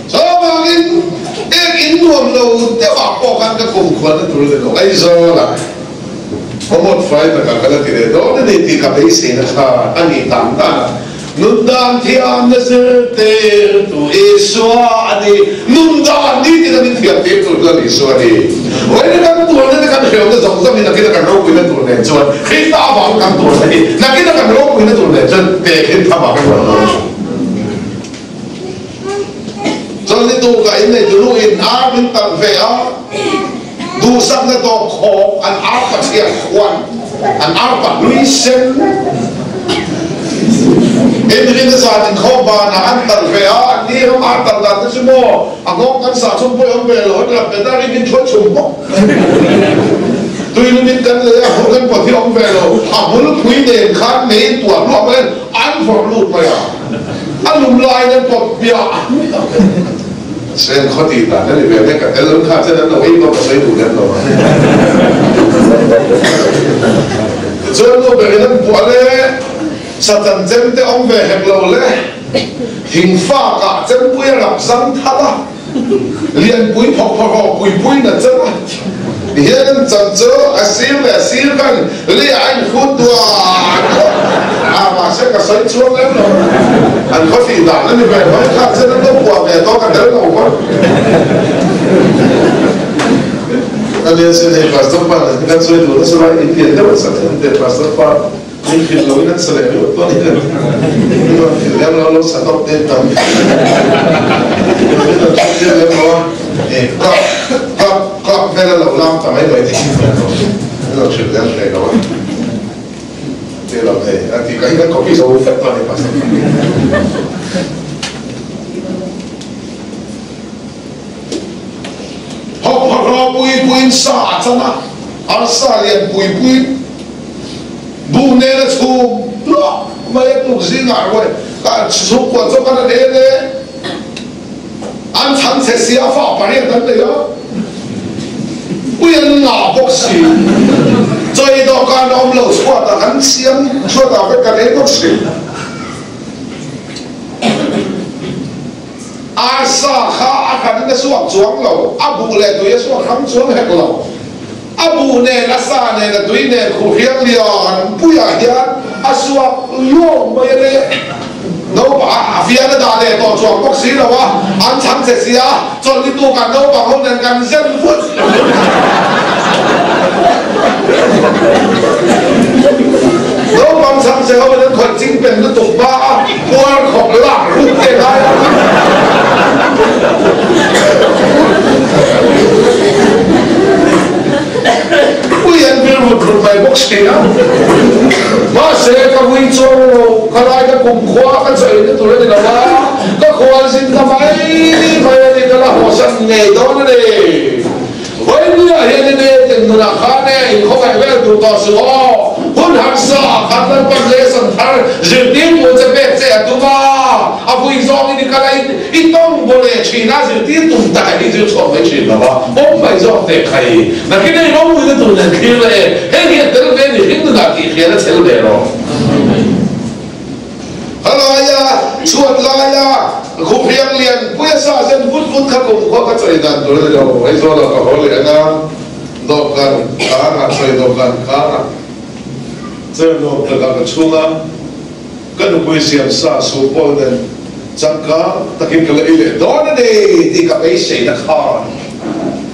Chuvangin ek in nuam lo deuh ah pawh khan ka kumkhuan na tur a ni lo. Aizawl ah Promote fai takah ka la ti leh dawn a ni tih ka beiseina kha a nih dan dan a. Nun dan thiam na zirtir tu Isua a ni. Nun dan ni tina min thiam tir tur chuan Isua a ni. Vawiin kan tuarna te kan hrehawmna zawng zawng hi nakina kan ropuina tur nen chuan Krista avang kan tuarna hi nakina kan ropuina tur nen chuan tehkhin tham ah kan rawn dawn. Chuan ni tukah innei tunu in ar min talh ve a, duhsakna tawp khawk an ar pathian khuan an ar pahlui sen in rin a zan inkhawm banah an talh ve a, an ni ram ar talh dan te chu maw a nghawng kan sah chung pawh i awm ve lo an rap bet a rin in thuai chhum bawk tui lum in kan lei a hmul kan pawt hi awm ve lo a hmul phui nen khan mei in tuah hluah mai an vawrh lut mai a. A lum laiin an pawt piah Sen khaw tih dan a ni ve mek a, tel lung kha chuan an lo ei bawk a sawi duh lem lo a. Tichuan nu berin an puah le, Satan chem te awm ve hek lo le, thingfak ah chempui a rap zang thal a, lianpui phawk phawk pui pui na chem a, tihian an chan chu a sir leh a sir khan leiah a inhrut duah duah a, mahse ka sawi chuang lem lo, an khaw tih dan a ni ve mai, kha chen an lo puah ve tawh ka tel lo bawk. A nia sin hei pastor pa nen kan sawi duh nasa lai in lian deuh a sak thlen teh pastor pa min hrilh lo in an sa leh ringawt dawn in min rawn hrilh lem lo lo sa tawp te tam min rawn hrilh lem lo a club club club vel a lo lam ta mai mai te min rawn hrilh lem hlei lo a te lo hei a ti ka hi kan copy zo vek dawn ni pastor pa. Hawphawraw pui puiin sa a chan a, arsa lian pui puiin buh nen a chhum hluah mai a, tuk zingah ruai ka chhungkua chu kan an en e, an chhan chhe si a, fa pariat an nei a. Ui an ngah bawk si. Chawi dawhkan a awm lo chhuatah kan siam chhuatah vek kan ei bawk si. Arsa kha a hran in a suak chuang lo, a buh leh tui a suak hrang chuang hek lo. A buh nen, a sa nen, a tui nen khuh hriang lian puiah hian a suak luau mai a le. Naupang a fian a dah leh tawh chuang bawk si lo a, an chhang che si a, chawlhni tu kan naupang ho nen kan zen vut. Naupang chhang che ho in an khawih ching pen lutuk hma a, puar khawp lak ruk te ngai a. Ui an vil rut rut mai bawk si a. Mahse ka vui chuang lo, ka lai ka kumkhua ka chawi na tur a ni lo a, ka khual zin ta mai mai a ni, ka la hawsan ngei dawn a ni. Vawinia hian i ne tin nunah khan e inkhawngaih vel duh tawh suh aw. Hun harsa ah khan Lalpan lesson thar zirtir tur che pek che a tum a, a vui zawngin i kal a, i tawng baw leh thin a, zirtir tum tak hi zir chhuak mai thin lo va, awm mai zawk teh khai. Nakin hei ropuina tur nen thlir la e, hei hi a tel ve ni hring nunah tih hriat a chhel ve rawh. A laia chhuat laia khuhriang lian puia sa zen vut vut kha kumkhua ka chawi dan tur a ni lo. Aizawlah ka haw leh anga dawhkan karah chawi dawhkan karah chawi nuam takah ka chhung a, ka nupui siam sa su pawl nen changkang takin ka la ei leh dawn a ni tih ka beiseina khan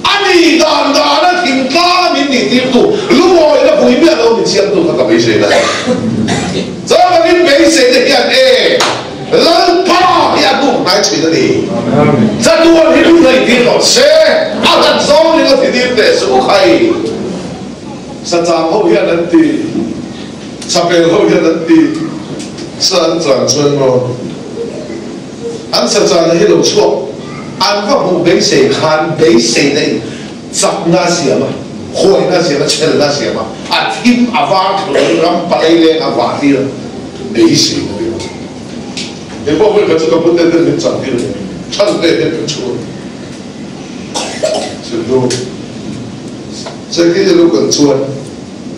a ni dan dana thingtlang min nih tirtu lungawina vui miah lo min siamtu kha ka beiseina a ni. Chuvangin beiseite hian e Lalpa hi a hnuk hnai thin a ni. Chatuan hi lu hnaih tir rawh se, a hlat zawng in la ti tir teh suh u khai. Sachang ho hian an ti, Chapel ho hian an ti, sa an chang chuan maw an sachana hi lo chhuak an va hmuh beisei khan beiseina in Chakna a siam a, huaina a siam a, chhelna a siam a, a thim a var thluain ram palei leng a vah tir a, beisei na ber a. He pawh hmun kha chu ka pute ten min chak tir a ni, chhan te hian ka chhun chhun Second lu kan chuan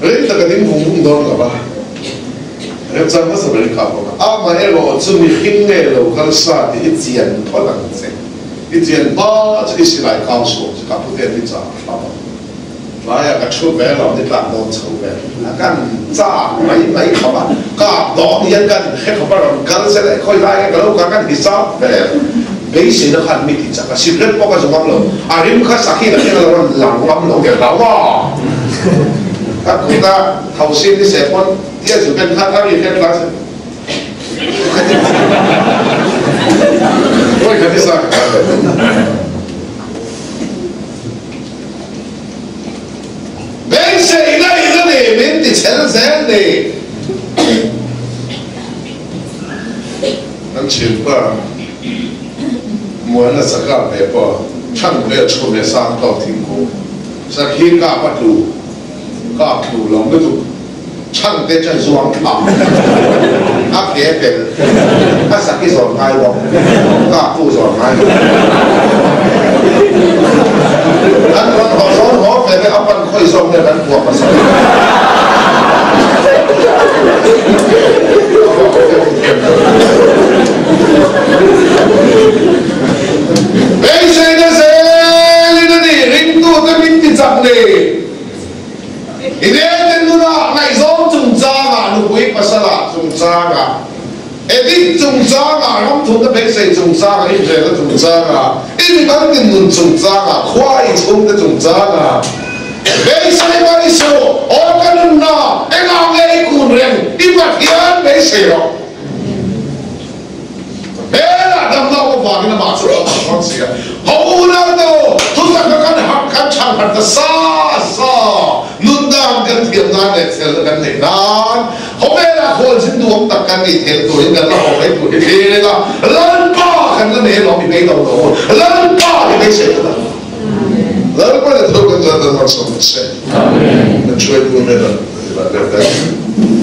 rei tak a ding vung vung dawn lo va, remchang hmasa ber i kha bawk a, amaherawh chu mihring nge lo kal sa tih hi chian phawt ang che. I chian hma chu i silai kau suak chu ka pute ni chah a hrap a. Tlaiah ka thu ve lo ni tlak dawn chho ve. A kan chak mai mai khawp a, kap dawn hian kan inhre khawp a rawn kal se leh khawi lai nge ka lo kal kan hisap ve. Beiseina khan mi ti chak a, sikret pawh ka zu ngam lo. A rim kha sakhi lah hian a lo rawn lang ngam lo ke hlau a. Ka kut a thosin ni se pawn tia zu ben khan a ri hret la se. Beiseina in a ni min ti chhel zel ni. Kan thianpa Muana Sakap ve pawh chhan vel chhun leh sang tawk thingkung sakhi kap a tlu kap tlu lo lutuk. Chhan te chuan zuang thla a ke pel a sak i zawn ngai bawk, ka pu zawn ngai bawk. An rawn haw zawn haw ve ve a pan khawi zawk nge kan puak hmasa ber. Beiseina zelin a ni ringtute min ti chak ni. I nete nunah ngaihzawng chungchangah, nupui pasalah chungchangah, edit chungchangah, ramthumna beisei chungchangah, inrelna chungchangah, i mimal dinhmun chungchangah, khua i chhungte chungchangah, beisei mai suh, aw ka nunna, engah nge i kun reng, i Pathian beisei rawh. Hmelah damna awm avangin amah chu a awm ang si a. Ho unau te u, thutak kha kan harh kan chhan harh ta sa sa, nun dan kan thiam nan leh chhelna kan neih nan, khawvelah khualzin duhawm tak kan nih theih turin kan la haw mai tur hi thlir ila, Lalpa kan la nei alawm i beidawm lo u, Lalpa hi beisei ta tak. Lalpa leh tho kan tan tan malsawm se. Kan hruaitu hnenah i la let ang.